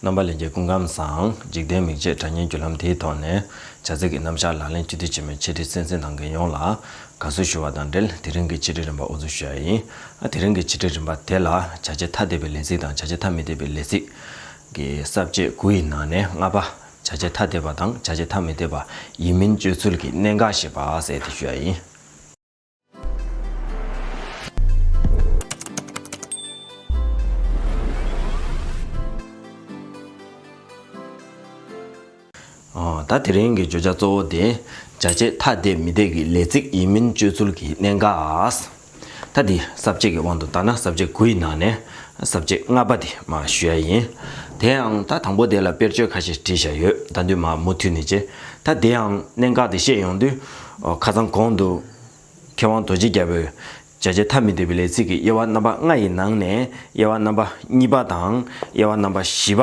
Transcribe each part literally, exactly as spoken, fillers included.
རྣམ་པ་ལྷན་རྒྱས་སྐུ་ཁམས་བཟང་། འཇིག་རྟེན་མིག་འབྱེད་དྲ་བརྙན་བརྒྱུད་ལམ་དེའི་ཐོག་ནས་བྱ་ཚིག་གི་རྣམ་གཞག་ལག་ལེན་ཅི་ཐུབ་བྱེད་མུས་ཆེད་ཁྲིད་གསན་གཟིགས་གནང་མཁན་ཡོངས་ལ་དགའ་བསུ་ཞུ་བ་དང་འབྲེལ། དེ་རིང་གི་ཆེད་ཁྲིད་རིམ་པ་དབུ་འཛུགས་ཞུ་ཡ་ཡིན། ཨ། དེ་རིང་གི་ཆེད་ཁྲིད་རིམ་པ་དེ་ལ་བྱ་བྱེད་ཐ་དད་པའི་ལས་ཚིག་དང་བྱ་བྱེད་ཐ་མི་དད་པའི་ལས་ཚིག་གི་ས་བཅད་དགུ་ཡི་ནང་ནས་ལྔ་པ། བྱ་བྱེད་ཐ་དད་པ་དང་བྱ་བྱེད་ཐ་མི་དད་པ་ཡིན་མིན་སྤྱོད་ཚུལ་གྱི་གནད་འགག་ཞེས་པ་ཟེར་དེ་ཞུ་ཡ་ཡིན། ཨོ། ད་དེ་རིང་གི་བརྗོད་བྱ་གཙོ་བོ་དེ། བྱ་བྱེད་ཐ་དད་མི་དད་ཀྱི་ལས་ཚིག་ཡིན་མིན་སྤྱོད་ཚུལ་གྱི་གནད་འགག། ད་འདི་ས་བཅད་ཀྱི་དབང་དུ་བཏང་ན་ས་བཅད་དགུ་ཡི་ནང་ནས་ས་བཅད་ལྔ་པ་དེ་མར་ཞུ་ཡ་ཡིན། དེ་ཡང་ད་དང་པོ་དེ་ལ་དཔེར་བརྗོད་ཁ་ཤས་བྲིས་བཞག་ཡོད། ད་དུང་མར་མུ་མཐུད་ནས་བྱས། ད་དེ་ཡང་གནད་འགག་དེ་བཤད་ཡོང་དུས། ཨོ། ཁ་སང་གོང་དུ། མཁས་དབང་རྡོ་རྗེ་རྒྱལ་པོས་བྱ་བྱེད་ཐ་མི་དད་པའི་ལས་ཚིག་གི་དབྱེ་བ་རྣམ་པ་ལྔ་ཡི་ནང་ནས་དབྱེ་བ་རྣམ་པ་གཉིས་པ་དང་དབྱེ་བ་རྣམ་པ་བཞི་པ།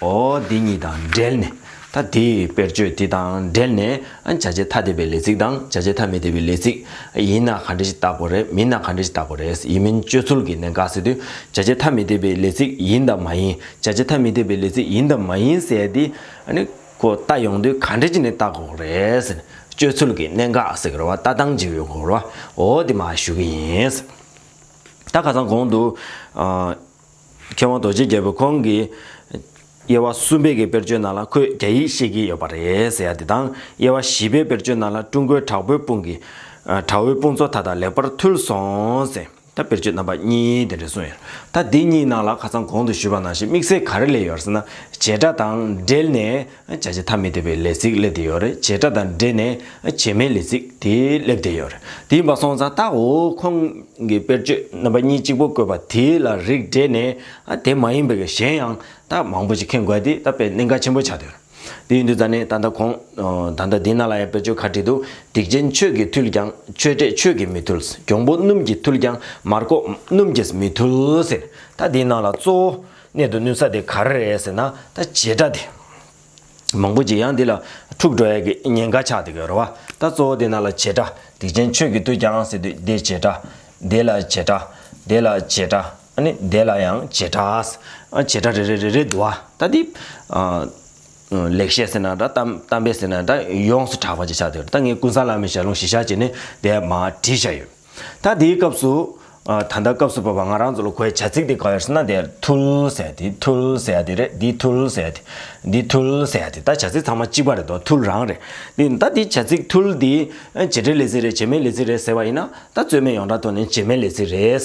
འོ། འདི་གཉིས་དང་འབྲེལ་ནས། ད་དེའི་དཔེར་བརྗོད་དེ་དང་འབྲེལ་ནས། ཨ། བྱ་བྱེད་ཐ་དད་པའི་ལས་ཚིག་དང་བྱ་བྱེད་ཐ་མི་དད་པའི་ལས་ཚིག་ཡིན་ན་ག་འདྲ་ཞིག་བཏགས་དགོས་རེད། མིན་ན་ག་འདྲ་ཞིག་བཏགས་དགོས་རེད། ཡིན་མིན་སྤྱོད་ཚུལ་གྱི་གནད་འགག་ཟེར་དུས། བྱ་བྱེད་ཐ་མི་དད་པའི་ལས་ཚིག་ཡིན་དང་མ་ཡིན། བྱ་བྱེད་ཐ་མི་དད་པའི་ལས་ཚིག་ཡིན་དང་མ་ཡིན་ཟེར་ཡ་དེ། ཨ་ནི། ཁོ་བལྟ་ཡོང་དུས་ག་འདྲ་བྱས་ནས་བལྟ་དགོས་རེད་ཟེར་ནས། སྤྱོད་ཚུལ་གྱི་གནད་འགག་ཟེར་གྱི་རེད་བ། ལྟ་སྟངས་ཅིག་ཡོད་དགོས་རེད་བ། འོ། དེ་མར་ཞུ་གི་ཡིན། ད་ཁ་སང་གོང་དུ། ཨ། མཁས་དབང་རྡོ་རྗེ་རྒྱལ་པོ་ཁོང་གིས་དབྱེ་བ་གསུམ་པའི་གི་དཔེར་བརྗོད་ནང་ལ་ཁོས་རྒྱ་ཡིག་ཤེས་ཀྱི་ཡོད་པ་རེད་ཟེར་ཡ་དེ་དང་། དབྱེ་བ་བཞི་པའི་དཔེར་བརྗོད་ནང་ལ་ཀྲུང་གོའི་དྲག་པོའི་དཔུང་གིས། ཨ། དྲག་པོའི་དཔུང་ཚོགས་མཐའ་དག་ལེགས་པར་ཐུལ་སོང་ཟེར། ད་དཔེར་བརྗོད་རྣམ་པ་གཉིས་དེ་འདྲ་གསུངས་ཡོད། ད་འདི་གཉིས་ནང་ལ་ཁ་སང་གོང་དུ་ཞུས་པ་ནང་བཞིན་དམིགས་བསལ་ག་རེ་སླེབས་ཡོད་ཟེར་ན། བྱེད་སྒྲ་དང་འབྲེལ་ནས་བྱ་བྱེད་ཐ་མི་དད་པའི་ལས་ཚིག་སླེབས་བསྡད་ཡོད་རེད། བྱེད་སྒྲ་དང་འབྲེལ་ནས་བྱེད་མེད་ལས་ཚིག་དེ་སླེབས་བསྡད་ཡོད་རེད། དེ་ཡིན་པ་སོང་ཙང་ད། འོ། ཁོང་གི་དཔེར་བརྗོད་རྣམ་པ་གཉིས་གཅིག་པོ་བཀོད་པ་དེ་ལ་རིགས་འགྲེ་ནས། ཨ། དེ་མ་ཡིན་པའི་གཞན་ཡང་ད་མང་པོ་ཞིག་མཁྱེན་དགོས་ཡ་དེ་ད་དཔེ་གནད་འགག་ཆེན་པོ་ཆགས་བསྡད་ཡོད་རེད། དེ་ཡིན་དུས་ད་ནི་ད་ལྟ་གོང་། ཨ། ད་ལྟ་འདི་ནང་ལ་ཡང་དཔེར་བརྗོད་ག་བྲིས་འདུག་སྡིག་ཅན་ཆོས་ཀྱིས་ཐུལ་ཀྱང་ཆོས་འབྲས་ཆོས་ཀྱིས་མི་ཐུལ། གྱོང་པོ་སྣུམ་གྱིས་ཐུལ་ཀྱང་མར་ཀོག་སྣུམ་གྱིས་མི་ཐུལ་ཟེར། ད་འདིའི་ནང་ལ་གཙོ་བོ་གནད་དུ་བསྣུན་ས་དེ་ག་རེ་རེད་ཟེར་ན། ད་བྱེད་སྒྲ་དེ། མང་པོ་ཅིག་ཡང་འདི་ལ་འཁྲུག་འགྲོ་ཡ་གི་ཉེན་ཁ་ཆགས་བསྡད་ཀྱི་ཡོད་རེད་བ། ད་གཙོ་བོ་འདི་ནང་ལ་བྱེད་སྒྲ། སྡིག་ཅན་ཆོས་ཀྱིས་ཐུལ་ཀྱང་ཟེར་དུས་འདི་བྱེད་སྒྲ། འདི་ལ་བྱེད་སྒྲ། འདི་ལ་བྱེད་སྒྲ། ཨ་ནི་འདི་ལ་ཡང་བྱེད་སྒྲ། ཨ། བྱེད་སྒྲ་རེ་རེ་རེ་རེ་འདུག་བ། ད་འདི། ཨ། ལེགས་བཤད་ཟེར་ན་འདྲ། གཏམ་གཏམ་དཔེ་ཟེར་ན་འདྲ། ཡོངས་སུ་གྲགས་པ་ཅིག་ཆགས་བསྡད་ཡོད་རེད། ད་ངས་ཀུན་བཟང་བླ་མའི་ཞལ་ལུང་གཞི་བཞག་བྱས་ནས་དེ་མར་བྲིས་བཞག་ཡོད། ད་དེའི་སྐབས་སུ། ཨ། ད་ལྟ་སྐབས་སུ་བབ་པ་ང་རང་ཚོ་ལ་གོ་བའི་བྱ་ཚིག་དེ་ག་རེ་ཟེར་ན། དེ་ཐུལ་ཟེར་ཡ་དེ། ཐུལ་ཟེར་ཡ་དེ་རེད། འདི་ཐུལ་ཟེར་ཡ་དེ། འདི་ཐུལ་ཟེར་ཡ་དེ། ད་བྱ་ཚིག་ཚང་མ་གཅིག་པ་རེད་དོ། ཐུལ་རང་རེད། འདི་ད་འདི་བྱ་ཚིག་ཐུལ་འདི། ཨ། བྱེད་འབྲེལ་ལས་ཚིག་རེད། བྱེད་མེད་ལས་ཚིག་རེད་ཟེར་བ་ཡིན་ན། ད་རྩོད་མེད་ཡོངས་གྲགས་ཐོག་ནས་བྱེད་མེད་ལས་ཚིག་རེད།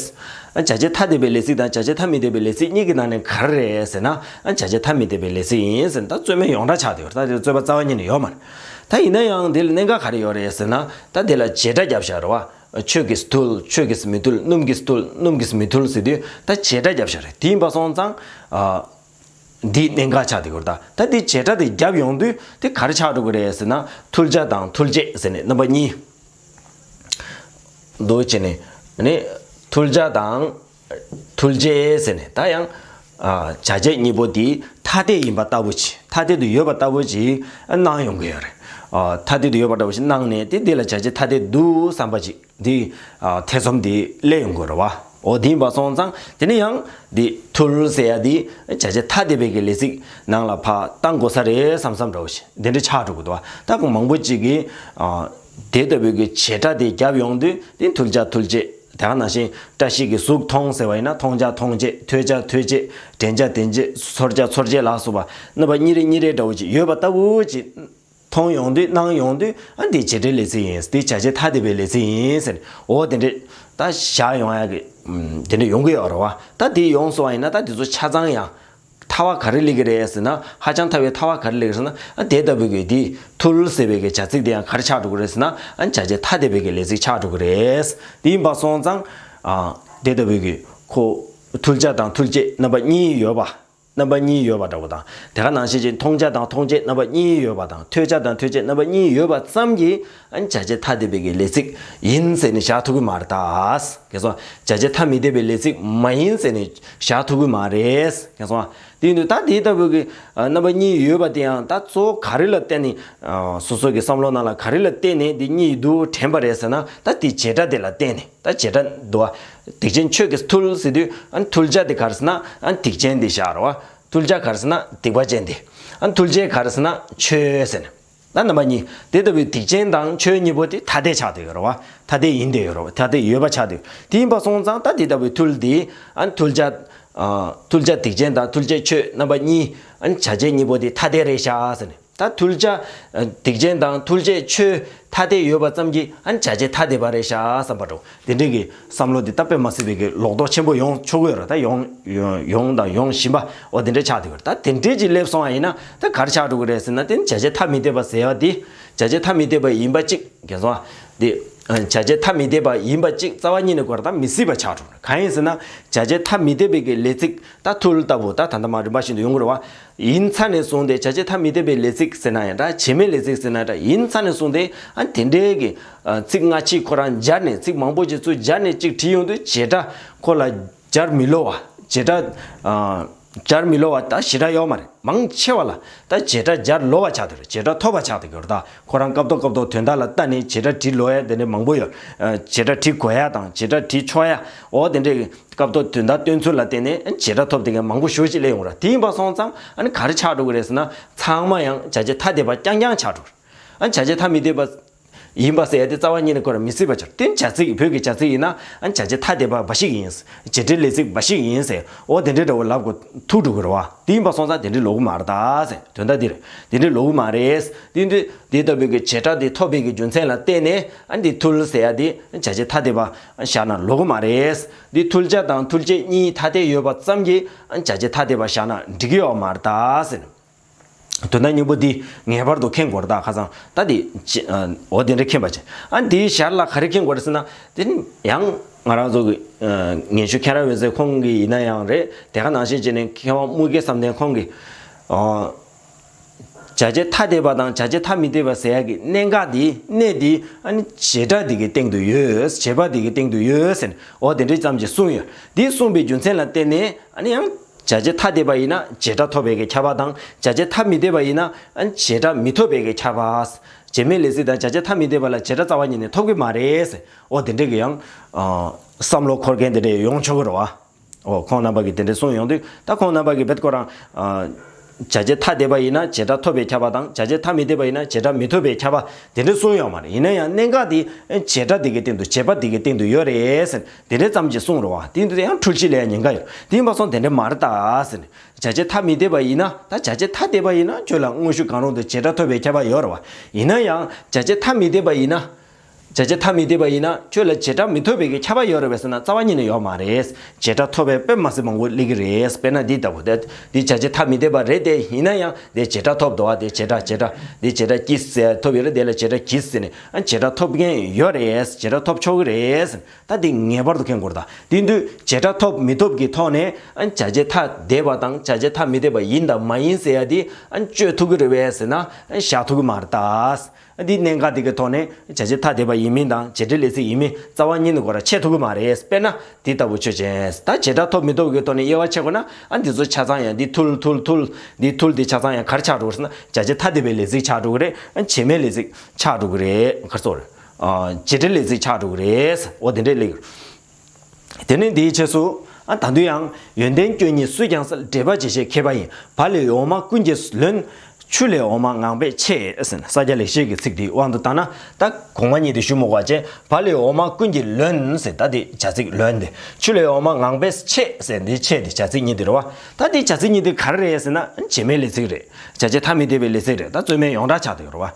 ཨ། བྱ་བྱེད་ཐ་དད་པའི་ལས་ཚིག་དང་བྱ་བྱེད་ཐ་མི་དད་པའི་ལས་ཚིག་གཉིས་ཀྱི་ནང་ནས་ག་རེ་རེད་ཟེར་ན། ཨ། བྱ་བྱེད་ཐ་མི་དད་པའི་ལས་ཚིག་ཡིན་ཟེར་ན། ད་རྩོད་མེད་ཡོངས་གྲགས་ཆགས་བསྡད་ཡོད་རེད། ད་དེ་རྩོད་པ་རྩ་བ་ཉིད་ནས་ཡོད་མ་རེད། ད་ཡིན་ན་ཡང་དེ་ལ་གནད་འགག་ག་རེ་ཡོད་རེད་ཟེར་ན། ད་དེ་ལ་བྱེད་སྒྲ་བརྒྱབ་བཞག་རེད་བ། ཆོས་ཀྱིས་ཐུལ། ཆོས་ཀྱིས་མི་ཐུལ། སྣུམ་གྱིས་ཐུལ། སྣུམ་གྱིས་མི་ཐུལ་ཟེར་དུས་ད་བྱེད་སྒྲ་བརྒྱབ་བཞག་རེད། དེ་ཡིན་པ་སོང་ཙང་། ཨ། འདི་གནད་འགག་ཆགས་བསྡད་ཡོད་རེད། ད་ད་འདི་བྱེད་སྒྲ་དེ་བརྒྱབ་ཡོང་དུས་དེ་ག་རེ་ཆགས་འགྲོ་གི་རེད་ཟེར་ན། ཐུལ་བྱ་དང་ཐུལ་བྱེད་ཟེར་ནས་རྣམ་པ་གཉིས་འདུག་བྱས་ནས། ཨ་ནི་ཐུལ་བྱ་དང་ཐུལ་བྱེད་ཟེར་ནས། ད་ཡང་། ཨ། བྱ་བྱེད་གཉིས་པོ་དེ་ཐ་དད་ཡིན་པ་ལྟ་བུ་ཅིག་ཐ་དད་དུ་ཡོད་པ་ལྟ་བུ་ཅིག་སྣང་ཡོང་གི་ཡོད་རེད། ཨ། ཐ་དད་དུ་ཡོད་པ་ལྟ་བུ་ཅིག་སྣང་ནས། དེ་འདི་ལ་བྱ་བྱེད་ཐ་དད་འདུག་བསམ་པ་ཅིག་འདི། ཨ། ཐེ་ཚོམ་འདི་སླེབས་ཡོང་གི་རེད་བ། འོ། དེ་ཡིན་པ་སོང་ཙང་དེ་ནས་ཡང་འདི་ཐུལ་ཟེར་ཡ་འདི་བྱ་བྱེད་ཐ་དད་པའི་གི་ལས་ཚིག་ནང་ལ་ཕར་བཏང་དགོས་ས་རེད་བསམ་བསམ་འདྲ་བོ་ཞིག་འདི་འདྲ་ཆགས་འགྲོ་གི་འདུག་བ། ད་ཁོང་མང་པོ་ཅིག་གིས། ཨ། དེ་ལྟ་བུའི་གི་བྱེད་སྒྲ་དེ་བརྒྱབ་ཡོང་དུས་དེ་ཐུལ་བྱ་ཐུལ་བྱེད། དེ་ག་ནང་བཞིན་བཀྲ་ཤིས་ཀྱི་གཟུགས་མཐོང་ཟེར་བ་ཡིན་ན། མཐོང་བྱ་མཐོང་བྱེད། ཐོས་བྱ་ཐོས་བྱེད། དྲན་བྱ་དྲན་བྱེད། ཚོར་བྱ་ཚོར་བྱེད་ལ་སོགས་པ་རྣམ་པ་གཉིས་རེ་གཉིས་རེ་འདྲ་བོ་ཅིག་ཡོད་པ་ལྟ་བུ་ཅིག་མཐོང་ཡོང་དུས། སྣང་ཡོང་དུས། ཨ། འདི་བྱེད་འབྲེལ་ལས་ཚིག་ཡིན། འདི་བྱ་བྱེད་ཐ་དད་པའི་ལས་ཚིག་ཡིན་ཟེར། འོ། དེ་འདྲས་ད་བཞག་ཡོང་ཡ་གི། ཨམ། དེ་འདྲས་ཡོང་གི་ཡོད་རེད་བ། ད་དེ་ཡོང་སོང་བ་ཡིན་ན། ད་དེ་ཚོ་ཆ་ཚང་ཡང་ཐལ་བ་ག་རེ་སླེབས་ཀྱི་རེད་ཟེར་ན། ཧ་ཅང་ཐལ་བའི་ཐལ་བ་ག་རེ་སླེབས་ཀྱི་རེད་ཟེར་ན། ཨ། དེ་ལྟ་བུའི་གི་འདི་ཐུལ་ཟེར་བའི་གི་བྱ་ཚིག་དེ་ཡང་ག་རེ་ཆགས་འགྲོ་གི་རེད་ཟེར་ན། ཨ། བྱ་བྱེད་ཐ་དད་པའི་གི་ལས་ཚིག་ཆགས་འགྲོ་གི་རེད། དེ་ཡིན་པ་སོང་ཙང་། ཨ། དེ་ལྟ་བུའི་གི་ཁོ་ཐུལ་བྱ་དང་ཐུལ་བྱེད་རྣམ་པ་གཉིས་ཡོད་པ། རྣམ་པ་གཉིས་ཡོད་པ་འདྲ་བོ་དང་། དེ་ག་ནང་བཞིན་གྱི་མཐོང་བྱ་དང་མཐོང་བྱེད་རྣམ་པ་གཉིས་ཡོད་པ་དང་། ཐོས་བྱ་དང་ཐོས་བྱེད་རྣམ་པ་གཉིས་ཡོད་པ་ཙམ་གྱིས། ཨ། བྱ་བྱེད་ཐ་དད་པའི་གི་ལས་ཚིག་ཡིན་ཟེར་ནས་བཞག་ཐུབ་ཀྱི་མ་རེད་ད། ཁྱེད་ཚོ། བྱ་བྱེད་ཐ་མི་དད་པའི་ལས་ཚིག་མ་ཡིན་ཟེར་ནས་བཞག་ཐུབ་ཀྱི་མ་རེད། ཁྱེད་ཚོ། དེ་ཡིན་དུས་ད་དེ་ལྟ་བུ་གི། ཨ། རྣམ་པ་གཉིས་ཡོད་པ་དེ་ཡང་ད་གཙོ་བོ་ག་རེ་ལ་བརྟེན་ནས། ཨ། སོ་སོ་གི་བསམ་བློ་ནང་ལ་ག་རེ་ལ་བརྟེན་ནས་འདི་གཉིས་འདུག་དྲན་པ་རེད་ཟེར་ན། ད་དེ་བྱེད་སྒྲ་དེ་ལ་བརྟེན་ནས། ད་བྱེད་སྒྲ་འདུག་བ། སྡིག་ཅན་ཆོས་ཀྱིས་ཐུལ་ཟེར་དུས། ཨ། ཐུལ་བྱ་དེ་ག་རེ་ཟེར་ན། ཨ། སྡིག་ཅན་དེ་བཞག་རེད་བ། ཐུལ་བྱ་ག་རེ་ཟེར་ན་སྡིག་པ་ཅན་དེ། ཨ་ནི་ཐུལ་བྱེད་ག་རེ་ཟེར་ན་ཆོས་ཟེར་ནས། ད་རྣམ་པ་གཉིས་དེ་ལྟ་བུའི་སྡིག་ཅན་དང་ཆོས་གཉིས་པོ་དེ་ཐ་དད་ཆགས་བསྡད་ཡོད་རེད་བ། ཐ་དད་ཡིན་བསྡད་ཡོད་རེད་བ། ཐ་དད་ཡོད་པ་ཆགས་བསྡད་ཡོད། དེ་ཡིན་པ་སོང་ཙང་ད་དེ་ལྟ་བུའི་ཐུལ་དེ་ཨ་ནི་ཐུལ་བྱ། ཨ་ཐུལ་བྱ་སྡིག་ཅན་དང་ཐུལ་བྱེད་ཆོས་རྣམ་པ་གཉིས། ཨ་ནི་བྱ་བྱེད་གཉིས་པོ་དེ་ཐ་དད་རེད་ཤག་ཟེར་ནས། ད་ཐུལ་བྱ་ཨ་སྡིག་ཅན་དང་ཐུལ་བྱེད་ཆོས་ཐ་དད་ཡོད་པ་ཙམ་གྱིས་ཨ་ནི་བྱ་བྱེད་ཐ་དད་པ་རེད་ཤག་བསམ་པ་འདྲ་བོ། དེ་འདྲའི་གི་བསམ་བློ་དེ་ད་དཔེ་མ་སྲིད་པའི་གི་ལོག་རྟོག་ཆེན་པོ་ཡོང་ཆོག་གི་ཡོད་རེད། ད་ཡོང་ཡོང་ཡོང་དང་ཡོང་བཞིན་པ་འོ་དེ་འདྲ་ཆགས་བསྡད་ཡོད་རེད། ད་དེ་འདྲའི་ཅིག་སླེབས་སོང་བ་ཡིན་ན་ད་ག་རེ་ཆགས་འགྲོ་གི་རེད་ཟེར་ན། དེ་ནི་བྱ་བྱེད་ཐ་མི་དད་པ་ཟེར་བ་དེ་བྱ་བྱེད་ཐ་མི་དད་པ་ཡིན་པ་གཅིག་གན་སོང་བ་དེ། བྱ་བྱེད་ཐ་མི་དད་པ་ཡིན་པ་གཅིག་རྩ་བ་ཉིད་ནས་གོ་ར་ད་མི་སྲིད་པ་ཆགས་འགྲོ་གི་རེད། གང་ཡིན་ཟེར་ན་བྱ་བྱེད་ཐ་མི་དད་པའི་གི་ལས་ཚིག་ད་ཐུལ་ལྟ་བུ་ད་ད་ལྟ་མ་རིམ་པ་བཞིན་དུ་ཡོང་གི་རེད་བ། ཡིན་ཚ་ནས་བཟུང་སྟེ་བྱ་བྱེད་ཐ་མི་དད་པའི་ལས་ཚིག་ཟེར་ན་ཡང་འདྲ། བྱེད་མེད་ལས་ཚིག་ཟེར་ན་འདྲ། ཡིན་ཚ་ནས་བཟུང་སྟེ་ཨ་དེ་འདྲའི་གི་ཚིག་སྔ་ཕྱི་ཁོ་རང་སྦྱར་ནས་ཚིག་མང་པོ་ཅིག་ཚུར་སྦྱར་ནས་ཅིག་བྲིས་ཡོང་དུས་བྱེད་སྒྲ་ཁོ་ལ་སྦྱར་མི་ལོ་བ། བྱེད་སྒྲ་སྦྱར་མི་ལོ་བ་ད་ཞེ་དྲག་ཡོད་མ་རེད། མང་ཆེ་བ་ལ་ད་བྱེད་སྒྲ་སྦྱར་ལོ་བ་ཆགས་བསྡད་ཡོད་རེད། བྱེད་སྒྲ་ཐོབ་པ་ཆགས་བསྡད་ཡོད་རེད། ད་ཁོ་རང་སྐབས་ཐོག་སྐབས་ཐོག་དོན་དག་ལ་ལྟ་ནས་བྱེད་སྒྲ་བྲིས་ལོ་ཡ་དེ་འདྲ་མང་པོ་ཡོད། བྱེད་སྒྲ་བྲིས་དགོས་ཡ་དང་བྱེད་སྒྲ་བྲིས་ཆོག་ཡ་འོ་དེ་འདྲའི་སྐབས་ཐོག་དོན་དག་སྟོན་ཚུལ་ལ་བརྟེན་ནས་བྱེད་སྒྲ་ཐོབ་དེ་གའི་མང་པོ་ཞེ་ཅིག་སླེབས་ཡོང་ར། དེ་ཡིན་པ་སོང་ཙང་ཨ་ནི་ག་རེ་ཆགས་འགྲོ་གི་རེད་ཟེར་ན་ཚང་མ་ཡང་བྱ་བྱེད་ཐ་དད་པ་རྐྱང་རྐྱང་ཆགས་འགྲོ་གི་རེད། ཨ་ནི་བྱ་བྱེད་ཐ་མི་དད་པ་ཡིན་པ་ཟེར་ཡ་དེ་རྩ་བ་ཉིད་ནས་ཁོ་རང་མི་སྲིད་པ་ཆགས། དེ་ནི་བྱ་ཚིག་བོད་ཀྱི་བྱ་ཚིག་ཡིན་ན་ཨ་ནི་བྱ་བྱེད་ཐ་དད་པ་འབའ་ཞིག་ཡིན། བྱེད་འབྲེལ་ལས་ཚིག་འབའ་ཞིག་ཡིན་ཟེར་འོ་དེ་འདྲའི་འདྲ་བོ་ལབ་དགོས་ཐུག་འགྲོ་གི་རེད་བ། དེ་ཡིན་པ་སོང་ཙང་དེ་འདྲའི་ལོག་གི་མ་རེད་ད་ཟེར། དོན་དག་འདི་རེད། དེ་འདྲའི་ལོག་གི་མ་རེད། དེ་འདྲའི་དེ་ལྟ་བུའི་གི་བྱེད་སྒྲ་དེ་ཐོབ་པའི་གི་རྒྱུ་མཚན་ལ་བརྟེན་ནས་ཨ་ནི་དེ་ཐུལ་ཟེར་ཡ་དེ་བྱ་བྱེད་ཐ་དད་པ་བཞག་ན་ལོག་གི་མ་རེད། འདི་ཐུལ་བྱ་དང་ཐུལ་བྱེད་གཉིས་ཐ་དད་ཡོད་པ་ཙམ་གྱིས་ཨ་ནི་བྱ་བྱེད་ཐ་དད་པ་བཞག་ན་འགྲིག་གི་ཡོད་མ་རེད་ད་ཟེར། དོན་དག་སྙིང་པོ་འདི་ངེས་པར་དུ་མཁྱེན་དགོས་རེད་ད། ཁ་སང་ད་འདི་ཅི་ཨ་འོ་དེ་འདྲ་མཁྱེན་པ་བྱས། ཨ་འདིའི་ཞར་ལ་ག་རེ་མཁྱེན་དགོས་རེད་ཟེར་ན། དེ་ནི་ཡང་ང་རང་ཚོ་གི་ཨ་ངན་ཤོས་མཁྱེན་རབ་འོད་ཟེར་ཁོང་གི་ཡིན་ན་ཡང་རེད། དེ་ག་ནང་བཞིན་བྱས་ནས་མཁས་དབང་དམུ་དགེ་བསམ་གཏན་ཁོང་གིས་ཨ་བྱ་བྱེད་ཐ་དད་པ་དང་བྱ་བྱེད་ཐ་མི་དད་པ་ཟེར་ཡག་གི་གནད་འགག་འདི་གནད་འདི་ཨ་ནི་བྱེད་སྒྲ་འདི་གི་སྟེང་དུ་ཡོད། བྱེད་པ་འདི་གི་སྟེང་དུ་ཡོད་ཟེར་ནས་འོ་དེ་འདྲ་ཙམ་ཅིག་གསུངས་ཡོད། འདི་གསུངས་པའི་རྒྱུ་མཚན་ལ་བརྟེན་ནས་ཨ་ནི་ཡང་བྱ་བྱེད་ཐ་དད་པ་ཡིན་ན་བྱེད་སྒྲ་ཐོབ་པའི་གི་ཁྱབ་པ་དང་། བྱ་བྱེད་ཐ་མི་དད་པ་ཡིན་ན་ཨ་ནི་བྱེད་སྒྲ་མི་ཐོབ་པའི་གི་ཁྱབ་པ། བྱེད་མེད་ལས་ཚིག་དང་བྱ་བྱེད་ཐ་མི་དད་པ་ལ་བྱེད་སྒྲ་རྩ་བ་ཉིད་ནས་ཐོབ་གི་མ་རེད་ཟེར། འོ་དེ་འདྲ་གི་ཡང་ཨ་བསམ་བློ་འཁོར་མཁན་དེ་འདྲ་ཡོང་ཆོག་གི་རེད་བ། འོ་ཁོང་རྣམ་པ་གིས་དེ་འདྲ་གསུངས་ཡོང་དུས་ད་ཁོང་རྣམ་པ་གིས་རྦད་ཁོ་རང་ཨ་བྱ་བྱེད་ཐ་དད་པ་ཡིན་ན་བྱེད་སྒྲ་ཐོབ་པའི་ཁྱབ་པ་དང་། བྱ་བྱེད་ཐ་མི་དད་པ་ཡིན་ན་བྱེད་སྒྲ་མི་ཐོབ་པའི་ཁྱབ་པ་དེ་འདྲ་གསུངས་ཡོད་མ་རེད། ཡིན་ན་ཡང་གནད་འགག་དེ་བྱེད་སྒྲ་དེ་གི་སྟེང་དུ་བྱེད་པ་དེ་གི་སྟེང་དུ་ཡོད་རེད་ཟེར་དེ་འདྲ་ཙམ་གྱིས་གསུངས་རེད་བ། དེ་འདི་ཡང་འཁྲུལ་གཞི་ལ་ཡང་ཉེན་ཁ་ཡོད། དེ་ཡིན་པ་སོང་དེ་འདྲ་མ་རེད་ད་ཟེར་ནས། བྱ་བྱེད་ཐ་མི་དད་པ་ཡིན་ན་ད་བྱ་བྱེད་ཐ་དད་པ་ཡིན་ན་ཁྱོད་ལ་དངོས་ཤུགས་གང་རུང་དུ་བྱེད་སྒྲ་ཐོབ་པའི་ཁྱབ་པ་ཡོད་རེད་བ། ཡིན་ན་ཡང་བྱ་བྱེད་ཐ་མི་དད་པ་ཡིན་ན། བྱ་བྱེད་ཐ་མི་དད་པ་ཡིན་ན་ཁྱོད་ལ་བྱེད་སྒྲ་མི་ཐོབ་པའི་གི་ཁྱབ་པ་ཡོད་རེད་པས་ཟེར་ན་རྩ་བ་ཉིད་ནས་ཡོད་མ་རེད། བྱེད་སྒྲ་ཐོབ་པའི་དཔེ་མ་སྲིད་མང་པོ་སླེབས་ཀྱི་རེད། དཔེར་ན་འདི་ལྟ་བུ་དེ་འདི་བྱ་བྱེད་ཐ་མི་དད་པ་རེད་དེ། ཡིན་ན་ཡང་དེ་བྱེད་སྒྲ་ཐོབ་འདུག་བ། དེ་བྱེད་སྒྲ་བྱེད་སྒྲ་འདི་བྱེད་སྒྲ་ཀྱིས་ཟེར་ཐོབ་ཡོད་རེད། དེ་ལ་བྱེད་སྒྲ་གྱིས་ཟེར་ནས་ཨ་བྱེད་སྒྲ་ཐོབ་མཁན་ཡོད་རེད། བྱེད་སྒྲ་ཐོབ་ཆོག་གི་རེད། ད་འདི་ངེས་པར་དུ་མཁྱེན་དགོས་རེད་ད། དེ་དུས་བྱེད་སྒྲ་ཐོབ་མི་ཐོབ་ཀྱི་ཐོག་ནས་ཨ་བྱ་བྱེད་ཐ་དད་པ་དང་བྱ་བྱེད་ཐ་མི་དད་པ་ཡིན་དང་མ་ཡིན་ཟེར་ཡ་དེ་ཨ་གཅོད་ཐུབ་ཀྱི་རེད་པས་ཟེར་ན་ཨ་བཞག་ཐུབ་ཀྱི་མ་རེད་ད། འདི་གནད་འགག་འདི་གི་ཐོག་ནས་བྱ་བྱེད་ཐ་དད་པ་ཡིན་མིན་དང་བྱེད་འབྲེལ་ལས་ཚིག་ཡིན་མིན་རྩ་བ་ཉིད་ནས་ཁོ་རང་ཕྱེ་ཐུབ་ཀྱི་མ་རེད། དཔེར་ན་འདི་ལྟ་བུ་ཆོས་ཅན། ད་བྱེད་སྒྲ་ཐོབ་མི་ཐོབ་ཀྱི་ཐོག་ནས་དབྱེ་བ་ཕྱེ་དགོས་ན་ཨ་འདི་ཚོ་ཆ་ཚང་ཡང་འདི་ཐུལ་ཐུལ་ཐུལ་འདི་ཐུལ་འདི་ཆ་ཚང་ཡང་ག་རེ་ཆགས་འགྲོ་གི་རེད་ཟེར་ན་བྱ་བྱེད་ཐ་དད་པའི་ལས་ཚིག་ཆགས་འགྲོ་གི་རེད། ཨ་བྱེད་མེད་ལས་ཚིག་ཆགས་འགྲོ་གི་རེད། ག་རེ་ཟེར་དགོས་རེད། ཨ་བྱེད་འབྲེལ་ལས་ཚིག་ཆགས་འགྲོ་གི་རེད། འོ་དེ་འདྲས་སླེབས་ཡོད། དེ་ནས་འདིའི་རྗེས་སུ། ཨ་ད་དུང་ཡང་། ཡོན་ཏན་སྐྱོན་གཉིས་སུས་ཀྱང་བསལ། འབྲེལ་པ་བྱེད་ཤེས་མཁས་པ་ཡིན། བ་ལས་འོག་མ་ཀུན་གྱིས་ལོན། ཆུ་ལས་འོག་མ་ངང་པས་ཆད། ཟེར་ནས་ས་སྐྱ་ལེགས་བཤད་ཀྱི་ཚིག་འདིའི་དབང་དུ་བཏང་ན། ད་གོང་མ་གཉིས་དེ་ཞུ་མི་དགོས་པ་བྱས། བ་ལས་འོག་མ་ཀུན་གྱིས་ལོན་ཟེར་ད་དེ་བྱ་ཚིག་ལོན་དེ། ཆུ་ལས་འོག་མ་ངང་པས་ཆད་ཟེར་འདི་ཆད་དེ་བྱ་ཚིག་གཉིས་དེ་རེད་བ། ད་དེ་བྱ་ཚིག་གཉིས་དེ་ག་རེ་རེད་ཟེར་ན། བྱེད་མེད་ལས་ཚིག་རེད། བྱ་བྱེད་ཐ་མི་དད་པའི་ལས་ཚིག་རེད། ད་རྩོད་མེད་ཡོངས་གྲགས་ཆགས་བསྡད་ཡོད་རེད་བ།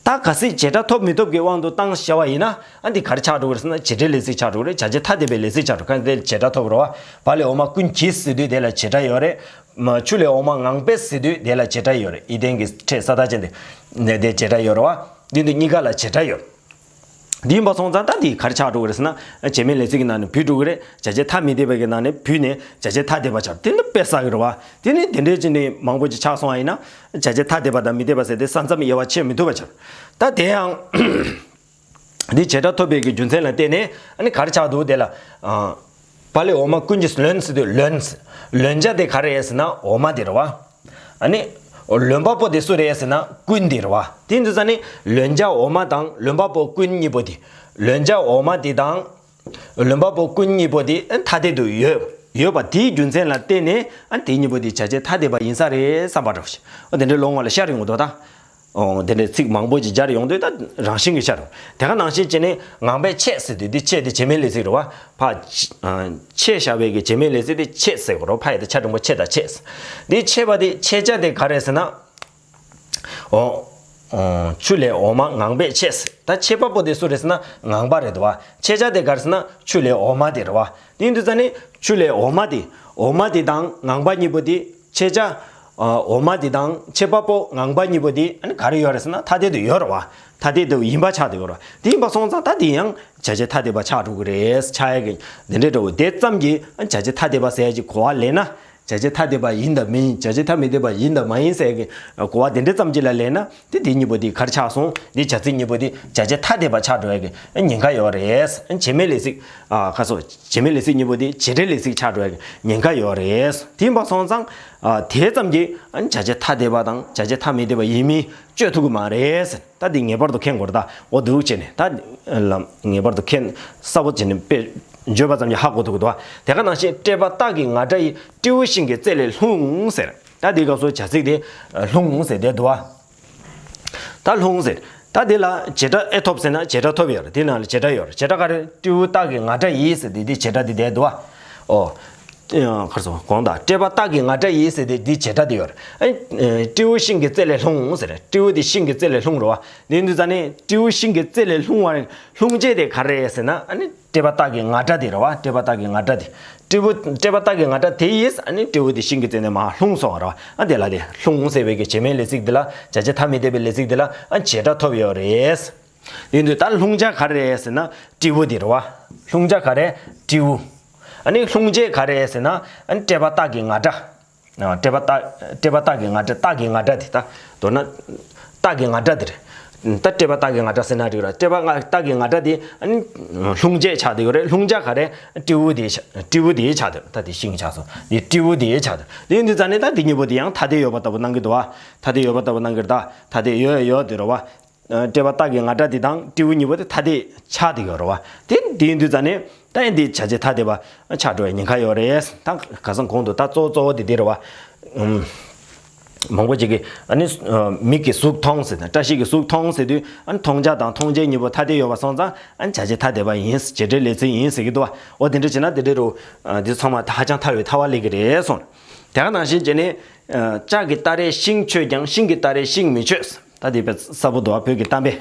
ད་གལ་སྲིད་བྱེད་སྒྲ་ཐོབ་མི་ཐོབ་ཀྱི་དབང་དུ་བཏང་བྱས་པ་ཡིན་ན། ཨ་འདི་ག་རེ་ཆགས་འགྲོ་གི་རེད་ཟེར་ན་བྱེད་འབྲེལ་ལས་ཚིག་ཆགས་འགྲོ་གི་རེད། བྱ་བྱེད་ཐ་དད་པའི་ལས་ཚིག་ཆགས་འགྲོ་གི་རེད། བྱེད་སྒྲ་ཐོབ་རེད་བ། བ་ལས་འོག་མ་ཀུན་གྱིས་ཟེར་དུས་དེ་ལ་བྱེད་སྒྲ་ཡོད་རེད། མ་ཆུ་ལས་འོག་མ་ངང་པས་ཟེར་དུས་དེ་ལ་བྱེད་སྒྲ་ཡོད་རེད། ཡིད་ལྡན་གྱི་ཕྲད་ས་མཐའ་ཅན་དེ་ནས་དེ་བྱེད་སྒྲ་ཡོད་རེད་བ། འདི་འདི་གཉིས་ཀ་ལ་བྱེད་སྒྲ་ཡོད། འདི་ཡིན་པ་སོང་ཙང་ད་འདི་ག་རེ་ཆགས་འགྲོ་གི་རེད་ཟེར་ན། བྱེད་མེད་ལས་ཚིག་གི་ནང་ནས་བུད་འགྲོ་གི་རེད། བྱ་བྱེད་ཐ་མི་དད་པ་གི་ནང་ནས་བུད་ནས་བྱ་བྱེད་ཐ་དད་པ་ཆགས། དེ་ནི་དཔེ་བསགས་ཀྱི་རེད་བ། དེ་ནི་དེ་འདྲའི་ཅིག་ནི་མང་པོ་ཅིག་ཆགས་སོང་བ་ཡིན་ན། བྱ་བྱེད་ཐ་དད་པ་དང་མི་དད་པ་ཟེར་དེ་ས་མཚམས་དབྱེ་བ་ཕྱེ་མི་ཐུབ་པ་ཆགས། ད་དེ་ཡང་། འདི་བྱེད་སྒྲ་ཐོབ་པའི་གི་རྒྱུ་མཚན་ལ་བརྟེན་ནས་ཨ་ནི་ག་རེ་ཆགས་འདུག་དེ་ལ། ཨ། བ་ལས་འོག་མ་ཀུན་གྱིས་ལོན་ཟེར་དུས་ལོན། ལོན་བྱ་དེ་ག་རེ་རེད་ཟེར་ན་འོག་མ་དེ་རེད་བ། ཨ་ནི། ལོན་པ་པོ་དེ་སུ་རེད་ཟེར་ན་ཀུན་དེ་རེད་བ། དེ་འདུག་ས་ནི་ལོན་བྱ་འོག་མ་དང་ལོན་པ་པོ་ཀུན་གཉིས་པོ་དེ། ལོན་བྱ་འོག་མ་དེ་དང་། ལོན་པ་པོ་ཀུན་གཉིས་པོ་དེ་ཐ་དད་དུ་ཡོད། ཡོད་པ་དེའི་རྒྱུ་མཚན་ལ་བརྟེན་ནས་ཨ་དེ་གཉིས་པོ་དེ་བྱ་བྱེད་ཐ་དད་པ་ཡིན་ས་རེད་བསམ་པ་འདྲ་བོ་ཞིག་ཨོ་དེ་འདྲའི་བློ་ངོ་ལ་ཤར་ཡོང་གི་འདུག་ད། ཨོ་དེ་འདྲའི་ཚིག་མང་པོ་ཅིག་སྦྱར་ཡོང་དུས་ད་རང་བཞིན་གྱིས་ཤར་ཡོང་། དེ་ག་ནང་བཞིན་བྱས་ནས་ངང་པས་ཆད་ཟེར་དུས་འདི་ཆད་དེ་བྱེད་མེད་ལས་ཚིག་རེད་བ། ཕ་ཆད་བཞག་པའི་གི་བྱེད་མེད་ལས་ཚིག་དེ་ཆད་ཟེར་གོ་རོ། ཕ་ཡ་དེ་ཆ་འགྲེང་བུ་ཆད་དང་ཆད། འདི་ཆད་པ་དེ་ཆད་བྱ་དེ་ག་རེད་ཟེར་ན། ཨོ། ཨོ། ཆུ་ལས་འོ་མ་ངང་པས་ཆད་ཟེར། ད་ཆད་པ་པོ་དེ་སུ་རེད་ཟེར་ན་ངང་པ་རེད་དོ་བ། ཆད་བྱ་དེ་ག་རེ་ཟེར་ན་ཆུ་ལས་འོ་མ་དེ་རེད་བ། དེ་ཡིན་དུས་ཙ་ནི་ཆུ་ལས་འོ་མ་དེ། འོ་མ་དེ་དང་ངང་པ་གཉིས་པོ་དེ་ཆད་བྱ། ཨ། འོ་མ་དེ་དང་ཆད་པ་པོ་ངང་པ་གཉིས་པོ་དེ་ཨ་ནི་ག་རེ་ཡོད་རེད་ཟེར་ན་ཐ་དད་དུ་ཡོད་རེད་བ། ཐ་དད་དུ་ཡིན་པ་ཆགས་དུ་ཡོད་རེད་བ། དེ་ཡིན་པ་སོང་ཙང་ད་དེ་ཡང་བྱ་བྱེད་ཐ་དད་པ་ཆགས་འགྲོ་གི་རེད། ཆགས་ཡ་གི་འདི་འདྲའི་འདྲ་བོ་དེ་ཙམ་གྱིས་ཨ་ནི་བྱ་བྱེད་ཐ་དད་པ་ཟེར་ཡ་གི་གོ་བ་ལེན་ན། བྱ་བྱེད་ཐ་དད་པ་ཡིན་དང་མིན། བྱ་བྱེད་ཐ་མི་དད་པ་ཡིན་དང་མ་ཡིན་ཟེར་གི་གོ་བ་དེ་འདྲ་ཙམ་ཅིག་ལ་ལེན་ན་དེ་དེ་གཉིས་པོ་དེ་ག་རེ་ཆགས་སོང་། དེ་བྱ་ཚིག་གཉིས་པོ་དེ་བྱ་བྱེད་ཐ་དད་པ་ཆགས་འགྲོ་ཡ་གི་ཉེན་ཁ་ཡོད་རེད། བྱེད་མེད་ལས་ཚིག་ཨ་ཁ་སོ་བྱེད་མེད་ལས་ཚིག་གཉིས་པོ་དེ་བྱེད་འབྲེལ་ལས་ཚིག་ཆགས་འགྲོ་ཡ་གི་ཉེན་ཁ་ཡོད་རེད། དེ་ཡིན་པ་སོང་ཙང་ཨ་དེ་ཙམ་གྱིས་བྱ་བྱེད་ཐ་དད་པ་དང་བྱ་བྱེད་ཐ་མི་དད་པ་ཡིན་མིན་བཅོས་ཐུབ་ཀྱི་མ་རེད། ད་འདི་ངེས་པར་དུ་མཁྱེན་དགོས་རེད། ད་འོ་འདུག་བྱས་ནས་ད་ལམ་ངེས་པར་དུ་མཁྱེན་གསལ་པོ་བྱས་ནས་དཔེ་བརྗོད་པ་ཙམ་གྱིས་ཧ་གོ་ཐུབ་ཀྱི་འདུག་དེ་ག་ནང་བཞིན་སྤྲད་པ་སྟག་གི་ང་སྒྲ་ཡིས། སྤྲེའུ་ཤིང་གི་རྩེ་ལས་ལྷུང་ཟེར། ད་འདི་སྐབས་སུ་བྱ་ཚིག་དེ་ལྷུང་ཟེར་དེ་འདུག་ད་ལྷུང་ཟེར། ད་འདི་ལ་བྱེད་སྒྲ་ཨེ་ཐོབ་ཟེར་ན་བྱེད་སྒྲ་ཐོབ་ཡོད་རེད། འདི་ནང་ལ་བྱེད་སྒྲ་ཡོད་རེད། བྱེད་སྒྲ་ག་རེ། སྤྲེའུ་སྟག་གི་ང་སྒྲ་ཡིས་ཟེར་དེ་འདི་བྱེད་སྒྲ་འདི་དེ་འདུག་ཨོ། ཁར་སོང་གོང་དང་སྤྲད་པ་སྟག་གི་ང་སྒྲ་ཡིས་ཟེར་དེ་འདི་བྱེད་སྒྲ་དེ་ཡོད་རེད། ཨེ། སྤྲེའུ་ཤིང་གི་རྩེ་ལས་ལྷུང་ཟེར། སྤྲེའུ་དེ་ཤིང་གི་རྩེ་ལས་ལྷུང་རེད་བ། འདི་འདི་ཙ་ནས་སྤྲེའུ་ཤིང་གི་རྩེ་ལས་ལྷུང་བ་རེད། ལྷུང་བྱེད་དེ་ག་རེ་རེད་ཟེར་ན་ཨ་ནི་སྤྲད་པ་སྟག་གི་ང་སྒྲ་དེ་རེད་བ། སྤྲད་པ་སྟག་གི་ང་སྒྲ་དེ། སྤྲེའུ་སྤྲད་པ་སྟག་གི་ང་སྒྲ་དེ་ཡིས་ཨ་ནི་སྤྲེའུ་དེ་ཤིང་གི་རྩེ་ནས་མར་ལྷུང་སོང་བ་རེད་བ། ཨ་དེ་ལ་དེ་ལྷུང་ཟེར་བའི་གི་བྱེད་མེད་ལས་ཚིག་འདི་ལ་བྱ་བྱེད་ཐ་མི་དད་པའི་ལས་ཚིག་འདི་ལ་ཨ་བྱེད་སྒྲ་ཐོབ་ཡོད་རེད། དེ་དུས་ད་ལྷུང་བྱ་ག་རེ་རེད་ཟེར་ན་སྤྲེའུ་དེ་རེད་བ། ལྷུང་བྱ་ག་རེ། སྤྲེའུ། ཨ་ནི་ལྷུང་བྱེད་ག་རེ་རེད་ཟེར་ན་ཨ་ནི་སྤྲད་པ་སྟག་གི་ང་སྒྲ། ཨ། སྤྲད་པ་སྟག་སྤྲད་པ་སྟག་གི་ང་སྒྲ། སྟག་གི་ང་སྒྲ་དེ་ད་མདོར་ན་སྟག་གི་ང་སྒྲ་དེ་རེད། ད་སྤྲད་པ་སྟག་གི་ང་སྒྲ་ཟེར་ན་འགྲིག་ར། སྤྲད་པ་ང་སྟག་གི་ང་སྒྲ་དེ་ཨ་ནི་ལྷུང་བྱེད་ཆགས་བསྡད་ཡོད་རེད། ལྷུང་བྱ་ག་རེ། སྤྲེའུ་དེ་ཆགས་སྤྲེའུ་དེ་ཆགས་བསྡད་ད་དེ་ཤིང་ཆགས་སོང་། དེ་སྤྲེའུ་དེ་ཆགས་བསྡད་དེ་ཡིན་དུས་ཙ་ནས་ད་དེ་གཉིས་པོ་དེ་ཡང་ཐ་དད་ཡོད་པ་ལྟ་བུ་སྣང་གི་འདུག་བ། ཐ་དད་ཡོད་པ་ལྟ་བུ་སྣང་གི་རེད་ད། ཐ་དད་ཡོད་ཡོད་དེ་རེད་བ། སྤྲད་པ་སྟག་གི་ང་སྒྲ་འདི་དང་སྤྲེའུ་གཉིས་པོ་དེ་ཐ་དད་ཆགས་བསྡད་ཡོད་རེད་བ། དེ་འདི་ཡིན་དུས་ཙ་ནས་ད་ཡིན་འདི་བྱ་བྱེད་ཐ་དད་པ་ཆགས་འགྲོ་བའི་ཉེན་ཁ་ཡོད་རེད། ད་ག་ས་གོང་དུ་ད་གཙོ་བོ་གཙོ་བོ་དེ་འདི་རེད་བ། ཨུམ། མང་པོ་ཅིག་གིས་ཨ་ནི་མིག་གིས་གཟུགས་མཐོང་ཟེར་ན་བཀྲ་ཤིས་ཀྱིས་གཟུགས་མཐོང་ཟེར་དུས་ཨ་ནི་མཐོང་བྱ་དང་མཐོང་བྱེད་གཉིས་པོ་ཐ་དད་ཡོད་པ་སོང་ཙང་ཨ་ནི་བྱ་བྱེད་ཐ་དད་པ་ཡིན། བྱེད་འབྲེལ་ལས་ཚིག་ཡིན་ཟེར་གྱི་འདུག་བ། འོ་དེ་འདྲ་བྱས་ན་དེ་འདྲ་རུ་འདི་ཚང་མ་ཧ་ཅང་ཐར་བའི་ཐར་བ་སླེབས་ཀྱི་རེད་གསུངས། དེ་ག་ནང་བཞིན་བྱས་ནས་ལྕགས་ཀྱི་སྟ་རེས་ཤིང་ཆོད་ཀྱང་ཤིང་གི་སྟ་རེས་ཤིང་མི་ཆོད། ད་དེ་དཔེ་གསལ་པོ་འདུག་བ། བོད་ཀྱི་གཏམ་དཔེ།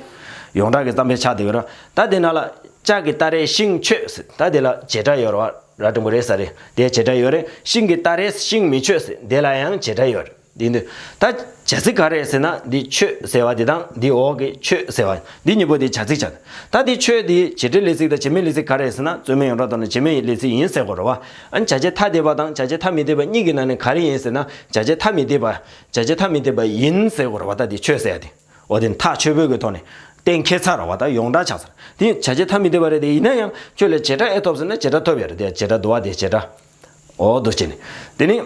ཡོངས་གྲགས་ཀྱི་གཏམ་དཔེ་ཆགས་བསྡད་ཡོད་ར། ད་དེ་ནང་ལ་ལྕགས་ཀྱི་སྟ་རེས་ཤིང་ཆོད་ཟེར། ད་དེ་ལ་བྱེད་སྒྲ་ཡོད་ར་བ། ར་འགྲེང་བུ་རེད་ས་རེད། དེ་བྱེད་སྒྲ་ཡོད་རེད། ཤིང་གི་སྟ་རེས་ཤིང་མི་ཆོད་ཟེར། དེ་ལ་ཡང་བྱེད་སྒྲ་ཡོད་རེད། དེ་འདི་ད་བྱ་ཚིག་ག་རེ་ཟེར་ན་འདི་ཆོད་ཟེར་བ་དེ་དང་འདི་འོག་གི་ཆོད་ཟེར་བ་འདི་གཉིས་པོ་དེ་བྱ་ཚིག་བྱ། ད་འདི་ཆོད་འདི་བྱེད་འབྲེལ་ལས་ཚིག་དང་བྱེད་མེད་ལས་ཚིག་ག་རེ་ཟེར་ན་རྩོད་མེད་ཡོངས་གྲགས་ཐོག་ནས་བྱེད་མེད་ལས་ཚིག་ཡིན་ཟེར་དགོས་རེད་བ། ཨ་ནི་བྱ་བྱེད་ཐ་དད་པ་དང་བྱ་བྱེད་ཐ་མི་དད་པ་གཉིས་ཀྱི་ནང་ནས་ག་རེ་ཡིན་ཟེར་ན་བྱ་བྱེད་ཐ་མི་དད་པ། བྱ་བྱེད་ཐ་མི་དད་པ་ཡིན་ཟེར་དགོས་རེད་བ། ད་འདི་ཆོད་ཟེར་ཡ་དེ། འོ་དེ་ཐག་ཆོད་པོའི་གི་ཐོག་ནས་གཏན་འཁེལ་ཚར་རེད་བ། ད་ཡོངས་གྲགས་ཆགས་ཚར། དེ་བྱ་བྱེད་ཐ་མི་དད་པ་རེད་དེ། ཡིན་ན་ཡང་ཁྱོད་ལ་བྱེད་སྒྲ་ཨེ་ཐོབ་ཟེར་ན་བྱེད་སྒྲ་ཐོབ་ཡོད་རེད་དེ། བྱེད་སྒྲ་འདུག་བ་དེ་བྱེད་སྒྲ། འོ་འདུག་བྱས་ནས་དེ་ནི།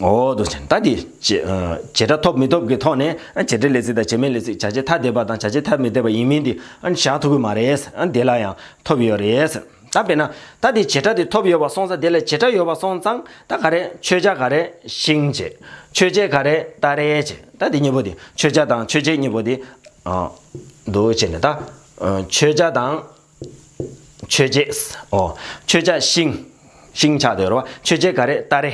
འོ་འདུག་བྱས་ནས་ད་དེ་བྱེད་བྱེད་སྒྲ་ཐོབ་མི་ཐོབ་ཀྱི་ཐོག་ནས་བྱེད་འབྲེལ་ལས་ཚིག་དང་བྱེད་མེད་ལས་ཚིག་བྱ་བྱེད་ཐ་དད་པ་དང་བྱ་བྱེད་ཐ་མི་དད་པ་ཡིན་མིན་དེ་བཞག་ཐུབ་ཀྱི་མ་རེད། དེ་ལ་ཡང་ཐོབ་ཡོད་རེད། ད་དཔེར་ན་ད་དེ་བྱེད་སྒྲ་དེ་ཐོབ་ཡོད་པ་སོང་ཙང་། དེ་ལ་བྱེད་སྒྲ་ཡོད་པ་སོང་ཙང་ད་ག་རེ། ཆོད་བྱ་ག་རེ། ཤིང་བྱེད། ཆོད་བྱེད་ག་རེ། སྟ་རེ་བྱེད། ད་དེ་གཉིས་པོ་དེ་ཆོད་བྱ་དང་ཆོད་བྱེད་གཉིས་པོ་དེ་ཨ་འདུག་བྱས་ནས་ད་ཨ་ཆོད་བྱ་དང་ཆོད་བྱེད། ཨོ། ཆོད་བྱ་ཤིང་། ཤིང་ཆགས་བསྡད་ཡོད་རེད་བ། ཆོད་བྱེད་ག་རེ། སྟ་རེ།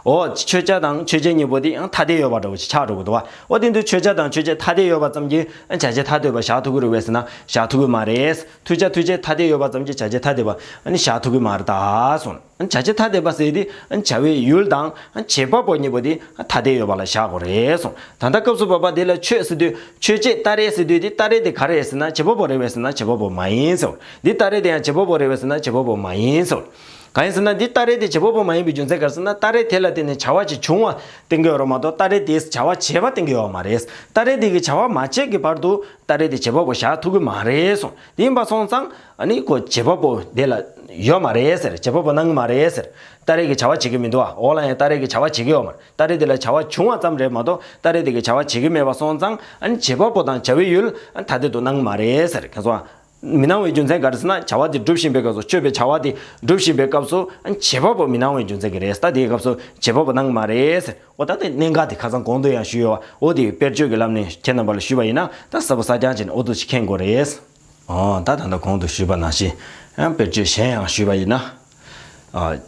ཨོ། ཆོད་བྱ་དང་ཆོད་བྱེད་གཉིས་པོ་དེ་ཡང་ཐ་དད་ཡོད་པ་འདྲ་བོ་ཞིག་ཆགས་འགྲོ་གི་འདུག་བ། ཨོ་དེ་འདུག་ཆོད་བྱ་དང་ཆོད་བྱེད་ཐ་དད་ཡོད་པ་ཙམ་གྱིས་ཨ་བྱ་བྱེད་ཐ་དད་པ་བཞག་ཐུབ་ཀྱི་རེད་པས་ཟེར་ན་བཞག་ཐུབ་ཀྱི་མ་རེད། ཐུག་བྱ་ཐུག་བྱེད་ཐ་དད་ཡོད་པ་ཙམ་གྱིས་བྱ་བྱེད་ཐ་དད་པ་ཨ་ནི་བཞག་ཐུབ་ཀྱི་མ་རེད་ད་གསུངས། བྱ་བྱེད་ཐ་དད་པ་ཟེར་དེ་བྱ་བའི་ཡུལ་དང་བྱེད་པ་པོ་གཉིས་པོ་དེ་ཐ་དད་ཡོད་པ་ལ་བཞག་དགོས་རེད་གསུངས། ད་ལྟ་སྐབས་སུ་བབ་པ་དེ་ལ་ཆོད་ཟེར་དུས་ཆོད་བྱེད་སྟ་རེ་ཟེར་དུས་དེ་སྟ་རེ་དེ་ག་རེ་རེད་ཟེར་ན་བྱེད་པ་པོ་རེད་པས་ཟེར་ན་བྱེད་པ་པོ་མ་ཡིན་ཟེར། འདི་སྟ་རེ་དེ་ཡང་བྱེད་པ་པོ་རེད་པས་ཟེར་ན་བྱེད་པ་པོ་མ་ཡིན་ཟེར། གང་ཡིན་ཟེར་ན་འདི་སྟ་རེ་དེ་བྱེད་པ་པོ་མ་ཡིན་པའི་རྒྱུ་མཚན་ག་རེ་ཟེར་ན་སྟ་རེ་དེ་ལ་བརྟེན་ནས་བྱ་བ་ཅིག་བྱུང་བ་བསྟན་གྱི་ཡོད་རེད་མ་གཏོགས་སྟ་རེ་དེས་བྱ་བ་བྱས་པ་བསྟན་གྱི་ཡོད་མ་རེད། སྟ་རེ་དེ་གིས་བྱ་བ་མ་བྱས་ཀྱི་བར་དུ་སྟ་རེ་དེ་བྱེད་པ་པོ་བཞག་ཐུབ་ཀྱི་མ་རེད་གསུངས། དེ་ཡིན་པ་སོང་ཙང་ཨ་ནི་ཁོ་བྱེད་པ་པོ་དེ་ལ་ཡོད་མ་རེད་ཟེར། བྱེད་པ་པོ་གནང་གི་མ་རེད་ཟེར། སྟ་རེ་གིས་བྱ་བ་བྱེད་ཀྱི་མི་འདུག་ཨ། འོག་ལ་ཡང་སྟ་རེ་གིས་བྱ་བ་བྱེད་ཀྱི་ཡོད་མ་རེད། སྟ་རེ་དེ་ལ་བྱ་བ་བྱུང་བ་ཙམ་རེད་མ་གཏོགས་སྟ་རེ་དེ་གིས་བྱ་བ་བྱེད་ཀྱི་མེད་པ་སོང་ཙང་ཨ་ནི་བྱེད་པ་པོ་དང་བྱ་བའི་ཡུལ་ཨ་ཐ་དད་དུ་གནང་གི་མ་རེད་ཟེར། ཁྱེད་ཚོ། མི་སྣང་བའི་རྒྱུ་མཚན་ག་རེ་ཟེར་ན། བྱ་བ་དེ་སྒྲུབ་བཞིན་པའི་སྐབས་སུ། སྤྱོད་པའི་བྱ་བ་དེ་སྒྲུབ་བཞིན་པའི་སྐབས་སུ་བྱེད་པ་པོ་མི་སྣང་བའི་རྒྱུ་མཚན་གྱིས་རེད། ད་དེའི་སྐབས་སུ་བྱེད་པ་པོ་སྣང་མ་རེད་ཟེར། འོ་ད་དེ་གནད་འགག་དེ་ཁ་སང་གོང་དུ་ཡང་ཞུས་ཡོད་པ། འོ་དེ་དཔེར་བརྗོད་ཀྱི་ལམ་ནས་ཁྱེད་རྣམ་པ་ལ་ཞུས་པ་ཡིན་ན། ད་གསལ་པོ་གསལ་རྐྱང་བྱས་ནས་འོ་འདུག་ཅིག་མཁྱེན་དགོས་རེད། འོ་ད་ད་ལྟ་གོང་དུ་ཞུས་པ་ནང་བཞིན་ཡང་དཔེར་བརྗོད་གཞན་ཡང་ཞུས་པ་ཡིན་ན། ཨ།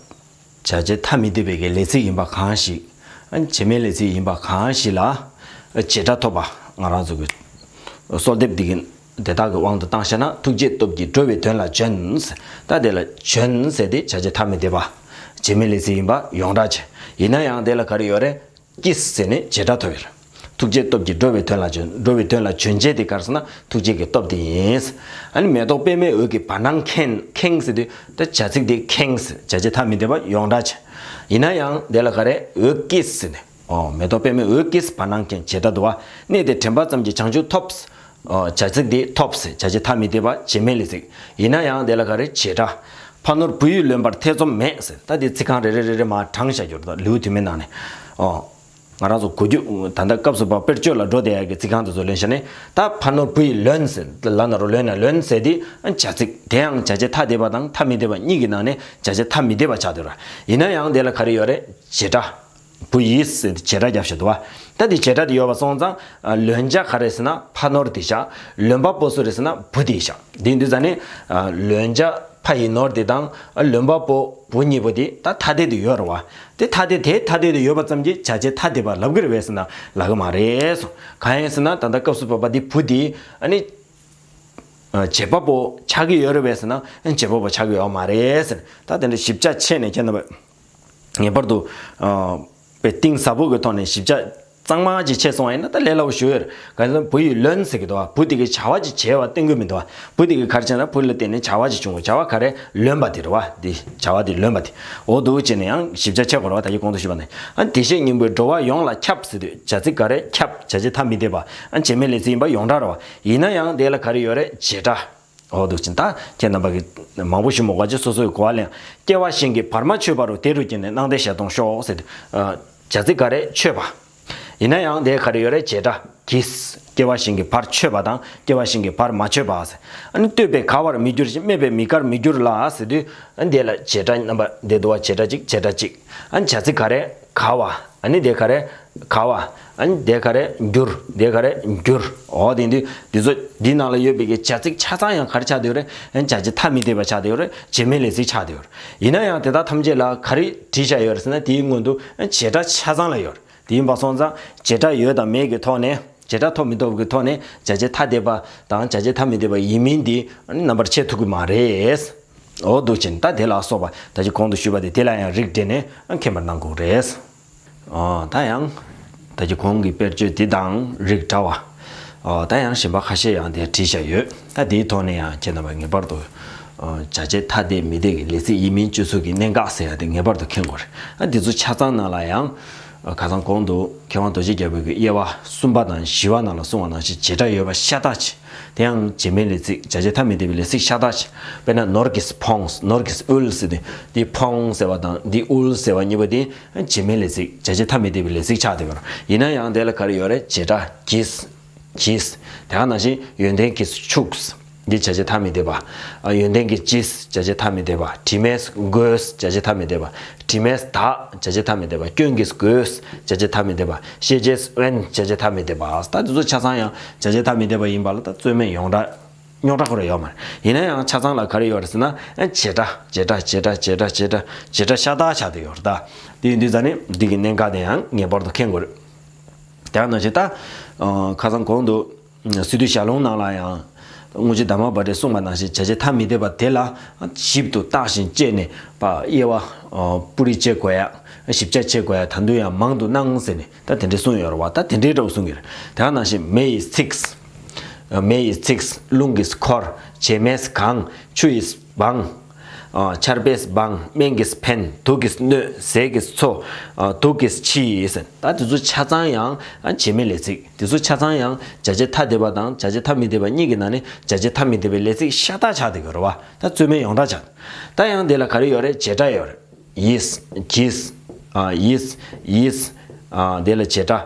བྱ་བྱེད་ཐ་མི་དད་པའི་གི་ལས་ཚིག་ཡིན་པ་གང་ཞིག་ཨ། བྱེད་མེད་ལས་ཚིག་ཡིན་པ་གང་ཞིག་ལ་བྱེ་བྲག་ཐོབ་པ། ང་རང་ཚོ་གི་གསོལ་འདེབས་འདི་གི་དེ་དག་གི་དབང་དུ་བཏང་བྱས་ན། ཐུགས་བསྐྱེད་སྟོབས་ཀྱིས་འགྲོ་བའི་དོན་ལ་བྱོན། ད་དེ་ལ་བྱོན་ཟེར་དེ་བྱ་བྱེད་ཐ་མི་དད་པ། བྱེད་མེད་ལས་ཚིག་ཡིན་པ་ཡོངས་གྲགས་བྱས། ཡིན་ན་ཡང་དེ་ལ་ག་རེ་ཡོད་རེད། ཀྱིས་ཟེར་ནས་བྱེ་བྲག་ཐོབ་ཡོད་རེད། ཐུགས་བསྐྱེད་སྟོབས་ཀྱིས་འགྲོ་བའི་དོན་ལ་བྱོན། འགྲོ་བའི་དོན་ལ་བྱོན་བྱེད་དེ་ག་རེ་ཟེར་ན། ཐུགས་བསྐྱེད་ཀྱི་སྟོབས་དེ་ཡིན། ཨ་ནི་མེ་ཏོག་པད་མའི་འོད་ཀྱིས་བར་སྣང་ཁེངས། ཁེངས་ཟེར་དུས་ད་བྱ་ཚིག་དེ་ཁེངས། བྱ་བྱེད་ཐ་མི་དད་པ་ཡོངས་གྲགས་བྱས། ཡིན་ན་ཡང་དེ་ལ་ག་རེ། འོད་ཀྱིས་ཟེར་ནས། ཨོ། མེ་ཏོག་པད་མའི་འོད་ཀྱིས་བར་སྣང་ཁེངས། བྱེ་བྲག་ཏུ་བ། གནས་དེར་དྲན་པ་ཙམ་གྱིས་བྱང་ཆུབ་ཐོབ། ཨོ། བྱ་ཚིག་དེ་ཐོབ་ཟེར། བྱ་བྱེད་ཐ་མི་དད་པ། བྱེད་མེད་ལས་ཚིག་ཡིན་ན་ཡང་དེ་ལ་ག་རེ། བྱེ་བྲག་ཕ་ནོར་བུ་ཡིས་ལོན་པར་ཐེ་ཚོམ་མེད་ཟེར། ད་དེ་ཚིག་རྐང་རེ་རེ་རེ་རེ་མར་བགྲངས་བཞག་རྒྱུ་རེད། ད་ལེའུ་དུ་མའི་ནང་ནས། ཨོ། ང་རང་ཚོ་གོ་རྒྱུ་ད་ལྟ་སྐབས་སུ་བབ་དཔེར་བརྗོད་ལ་འགྲོ་བསྡད་ཡག་གི་ཚིག་རྐང་དེ་ཚོ་ལེན་བྱས་ནས། ད་ཕ་ནོར་བུ་ཡིས་ལོན་ཟེར། ལ་ན་རོ་ལོ་ན་ལོན་ཟེར་དེ་བྱ་ཚིག་དེའང་བྱ་བྱེད་ཐ་དད་པ་དང་ཐ་མི་དད་པ་གཉིས་ཀྱི་ནང་ནས་བྱ་བྱེད་ཐ་མི་དད་པ་ཆགས་བསྡད་ར། ཡིན་ན་ཡང་དེ་ལ་ག་རེ་ཡོད་རེད། བྱེ་བྲག་བུ་ཡིས་ཟེར་དེ་བྱེ་བྲག་རྒྱབ་བཞག་འདུག་བ། ད་དེ་བྱེ་བྲག་དེ་ཡོད་པ་སོང་ཙང་། ལོན་བྱ་ག་རེ་ཟེར་ན་ཕ་ནོར་དེ་བཞག་ལོན་པ་པོ་སུ་རེད་ཟེར་ན་བུ་དེ་བཞག་དེ་ཡིན་དུས་ཙང་ནས། ལོན་བྱ་ཕ་ཡི་ནོར་དེ་དང་ལོན་པ་པོ་བུ་གཉིས་པོ་དེ་ད་ཐ་དད་དུ་ཡོད་རེད་བ། དེ་ཐ་དད་དེ་ཐ་དད་དུ་ཡོད་པ་ཙམ་གྱིས་བྱ་བྱེད་ཐ་དད་པ་ལབ་ཀྱི་རེད་པས་ཟེར་ན་ལབ་ཀྱི་མ་རེད་གསུངས། གང་ཡིན་ཟེར་ན་ད་ལྟ་སྐབས་སུ་བབ་པ་འདི་བུ་དེ་ཨ་ནི་བྱེད་པ་པོ་ཆགས་ཀྱི་ཡོད་རེད་པས་ཟེར་ན་བྱེད་པ་པོ་ཆགས་ཀྱི་ཡོད་མ་རེད་ཟེར། ད་དེ་འདྲ་ཞིབ་ཆ་ཆེ་ནས་ཁྱེད་རྣམ་པས་ངེས་པར་དུ་ཨ་དཔེ་གཏིང་ཟབ་པོ་གི་ཐོག་ནས་ཞིབ་ཆ་གཙང་མ་ཅིག་ཆད་སོང་བ་ཡིན་ན་ད་ལས་སླ་པོ་ཞུ་ཡོད་རེད། གང་ལྟར་བུ་ཡིས་ལོན་ཟེར་གྱི་འདུག་བ། བུ་དེ་གིས་བྱ་བ་ཅིག་བྱས་པ་སྟོན་གྱི་མི་འདུག་བ། བུ་དེ་གིས་ག་རེ་བྱས་ན་བུ་ལ་བརྟེན་ནས་བྱ་བ་ཅིག་བྱུང་བ། བྱ་བ་ག་རེ། ལོན་པ་དེ་རེད་བ། དེ་བྱ་བ་དེ་ལོན་པ་དེ། འོ་འདུག་བྱས་ནས་ཡང་ཞིབ་ཆ་ཆད་དགོས་རེད་བ། ད་ཅི་གོང་དུ་ཞུས་པ་ནས། ཨ་དེ་བཞིན་སྙིང་པོས་འགྲོ་བ་ཡོངས་ལ་ཁྱབ་ཟེར་དུས་བྱ་ཚིག་ག་རེ། ཁྱབ། བྱ་བྱེད་ཐ་མི་དད་པ། ཨ་བྱེད་མེད་ལས་ཚིག་ཡིན་པ་ཡོངས་གྲགས་རེད་བ། ཡིན་ན་ཡང་དེ་ལ་ག་རེ་ཡོད་རེད། བྱེ་བྲག་འོ་འདུག་ཅིང་ད་ཁྱེད་རྣམ་པ་གིས་མང་པོ་ཞུ་མི་དགོས་ཀྱི། སོ་སོའི་གོ་བ་ལེན། སྐྱེ་བ་གཞན་གྱིས་བར་མ་ཆོད་པ་རུ་དེ་རུ་སྐྱེས་ནས་སྣང་མཐའི་ཞལ་མཐོང་ཤོག་ཟེར་ཏེ། བྱ་ཚིག་ག་རེ། ཆོད་པ། ཡིན་ན་ཡང་དེ་ག་རེ་ཡོད་རེད། བྱེ་བྲག་གིས། སྐྱེ་བ་གཞན་གྱིས་བར་ཆོད་པ་དང་སྐྱེ་བ་གཞན་གྱིས་བར་མ་ཆོད་པ་ཟེར། ཨ་ནི་ལྟོས་པས་ག་བར་མི་འགྱུར་ཞིང་སྨྲས་པས་མི་དགར་མི་འགྱུར་ལ་ཟེར་དུས། ཨ་ནི་དེ་ལ་བྱེ་བྲག་རྣམ་པ་འདི་འདུག་བ། བྱེ་བྲག་གཅིག་བྱེ་བྲག་གཅིག་ཨ་ནི་བྱ་ཚིག་ག་རེ། ག་བ། ཨ་ནི་དེ་ག་རེ། ག་བ། ཨ་ནི་དེ་ག་རེ། འགྱུར། དེ་ག་རེ། འགྱུར། འོ་དེ་འདུག་འདི་ཚོ་འདི་ནང་ལ་ཡོད་པའི་གི་བྱ་ཚིག་ཆ་ཚང་ཡང་ག་རེ་ཆགས་བསྡད་ཡོད་རེད། ཨ་ནི་བྱ་བྱེད་ཐ་མི་དད་པ་ཆགས་བསྡད་ཡོད་རེད། བྱེད་མེད་ལས་ཚིག་ཆགས་བསྡད་ཡོད་རེད། ཡིན་ན་ཡང་དེ་དག་ཐམས་ཅད་ལ་ག་རེ་བྲིས་བཞག་ཡོད་རེད་ཟེར་ན། དེའི་སྔོན་དུ་ཨ་ནི་བྱེ་བྲག་ཆ་ཚང་ལ་ཡོད་རེད། དེ་ཡིན་པ་སོང་ཙང་བྱེ་བྲག་ཡོད་དང་མེད་ཀྱི་ཐོག་ནས། བྱེ་བྲག་ཐོབ་མི་ཐོབ་ཀྱི་ཐོག་ནས་བྱ་བྱེད་ཐ་དད་པ་དང་བྱ་བྱེད་ཐ་མི་དད་པ་ཡིན་མིན་དེ་ཨ་ནི་རྣམ་པར་ཕྱེ་ཐུབ་ཀྱི་མ་རེད། འོ་འདུག་ཅིང་ད་དེ་ལ་སོགས་པ་ད་ཅི་གོང་དུ་ཞུས་པ་དེ་དེ་ལ་ཡང་རིགས་འགྲེ་ནས་མཁྱེན་པར་གནང་དགོས་རེད། ཨོ། ད་ཡང་ད་ཅི་གོང་གི་དཔེར་བརྗོད་འདི་དང་རིགས་འདྲ་བ། ཨོ། ད་ཡང་གཞན་པ་ཁ་ཤས་ཡང་དེ་བྲིས་བཞག་ཡོད། ད་དེའི་ཐོག་ནས་ཡང་ཁྱེད་རྣམ་པ་ངེས་པར་དུ་ཨོ་བྱ་བྱེད་ཐ་དད་མི་དད་ཀྱི་ལས་ཚིག་ཡིན་མིན་སྤྱོད་ཚུལ་གྱི་གནད་འགག་ཟེར་ཡ་དེ་ངེས་པར་དུ་མཁྱེན་དགོས་རེད། ཨ་འདི་ཚོ་ཆ་ཚང་ནང་ལ་ཡང་ཁ་སང་གོང་དུ་མཁས་དབང་རྡོ་རྗེ་རྒྱལ་པོའི་གི་དབྱེ་བ་གསུམ་པ་དང་བཞི་པ་ནང་ལ་གསུངས་པ་ནང་བཞིན་བྱེ་བྲག་ཡོད་པ་ཤ་སྟག་ཆེ། དེ་ཡང་བྱེད་མེད་ལས་ཚིག་བྱ་བྱེད་ཐ་མི་དད་པའི་ལས་ཚིག་ཤ་སྟག་ཆེ། དཔེར་ན་ནོར་གྱིས་ཕོངས། ནོར་གྱིས་དབུལ་ཟེར་དུས་འདི་ཕོངས་ཟེར་བ་དང་འདི་དབུལ་ཟེར་བ་གཉིས་པོ་དེ་བྱེད་མེད་ལས་ཚིག་བྱ་བྱེད་ཐ་མི་དད་པའི་ལས་ཚིག་ཆགས་བསྡད་པ་རེད། ཡིན་ན་ཡང་དེ་ལ་ག་རེ་ཡོད་རེད། བྱེ་བྲག་གིས། གྱིས། དེ་ག་ནང་བཞིན་ཡོན་ཏན་གྱིས་ཕྱུག་འདི་བྱ་བྱེད་ཐ་མི་དད་པ། ཨ་ཡོན་ཏན་གྱིས་ཅིས་བྱ་བྱེད་ཐ་མི་དད་པ། དྲི་མས་གོས་བྱ་བྱེད་ཐ་མི་དད་པ། དྲི་མས་དག་བྱ་བྱེད་ཐ་མི་དད་པ། སྐྱོན་གྱིས་གོས་བྱ་བྱེད་ཐ་མི་དད་པ། ཤེས་བྱས་དབེན་བྱ་བྱེད་ཐ་མི་དད་པ། ད་འདི་ཚོ་ཆ་ཚང་ཡང་བྱ་བྱེད་ཐ་མི་དད་པ་ཡིན་པ་ལ་ད་རྩོད་མེད་ཡོངས་གྲགས་རྙོག་དྲ་ཁོ་རང་ཡོད་མ་རེད། ཡིན་ན་ཡང་ཆ་ཚང་ལ་ག་རེ་ཡོད་རེད་ཟེར་ན། བྱེ་བྲག་བྱེ་བྲག་བྱེ་བྲག་བྱེ་བྲག་བྱེ་བྲག་བྱེ་བྲག་ཤ་སྟག་ཆགས་བསྡད་ཡོད་རེད། ད་དེ་ཡིན་དུས་ཙང་ནི་འདི་གི་གནད་འགག་དེ་ཡང་ངེས་པར་དུ་མཁྱེན་དགོས་རེད། དེ་ཡང་ནང་བཞིན་ད་ཁ་སང་གོང་དུ་སི་ཏུའི་ཞལ་ལུང་ནང་ལ་ཡང་དངུལ་ཆུ་དྷརྨ་པ་ཏྲས་གསུངས་པ་ནང་བཞིན་བྱ་བྱེད་ཐ་མི་དད་པ་དེ་ལ་ཞིབ་ཏུ་བརྟགས་ཤིང་དཔྱད་ནས་པ་དབྱེ་བ་སྤུ་རིས་དཔྱད་དགོས་ཡ། ཞིབ་ཆ་དཔྱད་དགོས་ཡ་ད་དུང་ཡང་མང་དུ་སྣང་ཟེར་ནས། ད་དེ་འདྲའི་གསུངས་ཡོད་རེད་བ། ད་དེ་འདྲའི་འདྲ་བོ་གསུངས་ཀྱི་རེད། དེ་ག་ནང་བཞིན་མེ་ཡིས་འཚིག་མེ་ཡིས་འཚིག་རླུང་གིས་འཁོར། བྱེ་མས་གང་། ཆུ་ཡིས་སྦང་། ཆར་པས་སྦང་། སྨན་གྱིས་ཕན། དུག་གིས་གནོད། ཟས་ཀྱིས་འཚོ། དུག་གིས་འཆི་ཟེར། ད་དེ་ཚོ་ཆ་ཚང་ཡང་བྱེད་མེད་ལས་ཚིག་དེ་ཚོ་ཆ་ཚང་ཡང་བྱ་བྱེད་ཐ་དད་པ་དང་བྱ་བྱེད་ཐ་མི་དད་པ་གཉིས་ཀྱི་ནང་ནས་བྱ་བྱེད་ཐ་མི་དད་པའི་ལས་ཚིག་ཤ་སྟག་ཆགས་བསྡད་ཀྱི་ཡོད་རེད་བ། ད་རྩོད་མེད་ཡོངས་གྲགས་ཆགས། ད་ཡང་དེ་ལ་ག་རེ་ཡོད་རེད། བྱེད་སྒྲ་ཡོད་རེད། ཡིས། གྱིས། ཡིས། ཡིས། དེ་ལ་བྱེད་སྒྲ།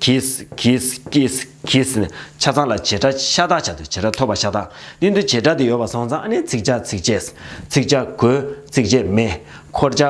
གིས་གིས་ཀྱིས་གྱིས་ནས་ཆ་ཚང་ལ་བྱེད་སྒྲ་ཤ་སྟག་ཆགས་འདུག་བྱེད་སྒྲ་ཐོབ་པ་ཤ་སྟག་འདི་འདི་བྱེད་སྒྲ་དེ་ཡོད་པ་སོང་ཙང་ཨ་ནི་ཚིག་བྱ་ཚིག་བྱས། ཚིག་བྱ་གོས། ཚིག་བྱེད་མེ། འཁོར་བྱ།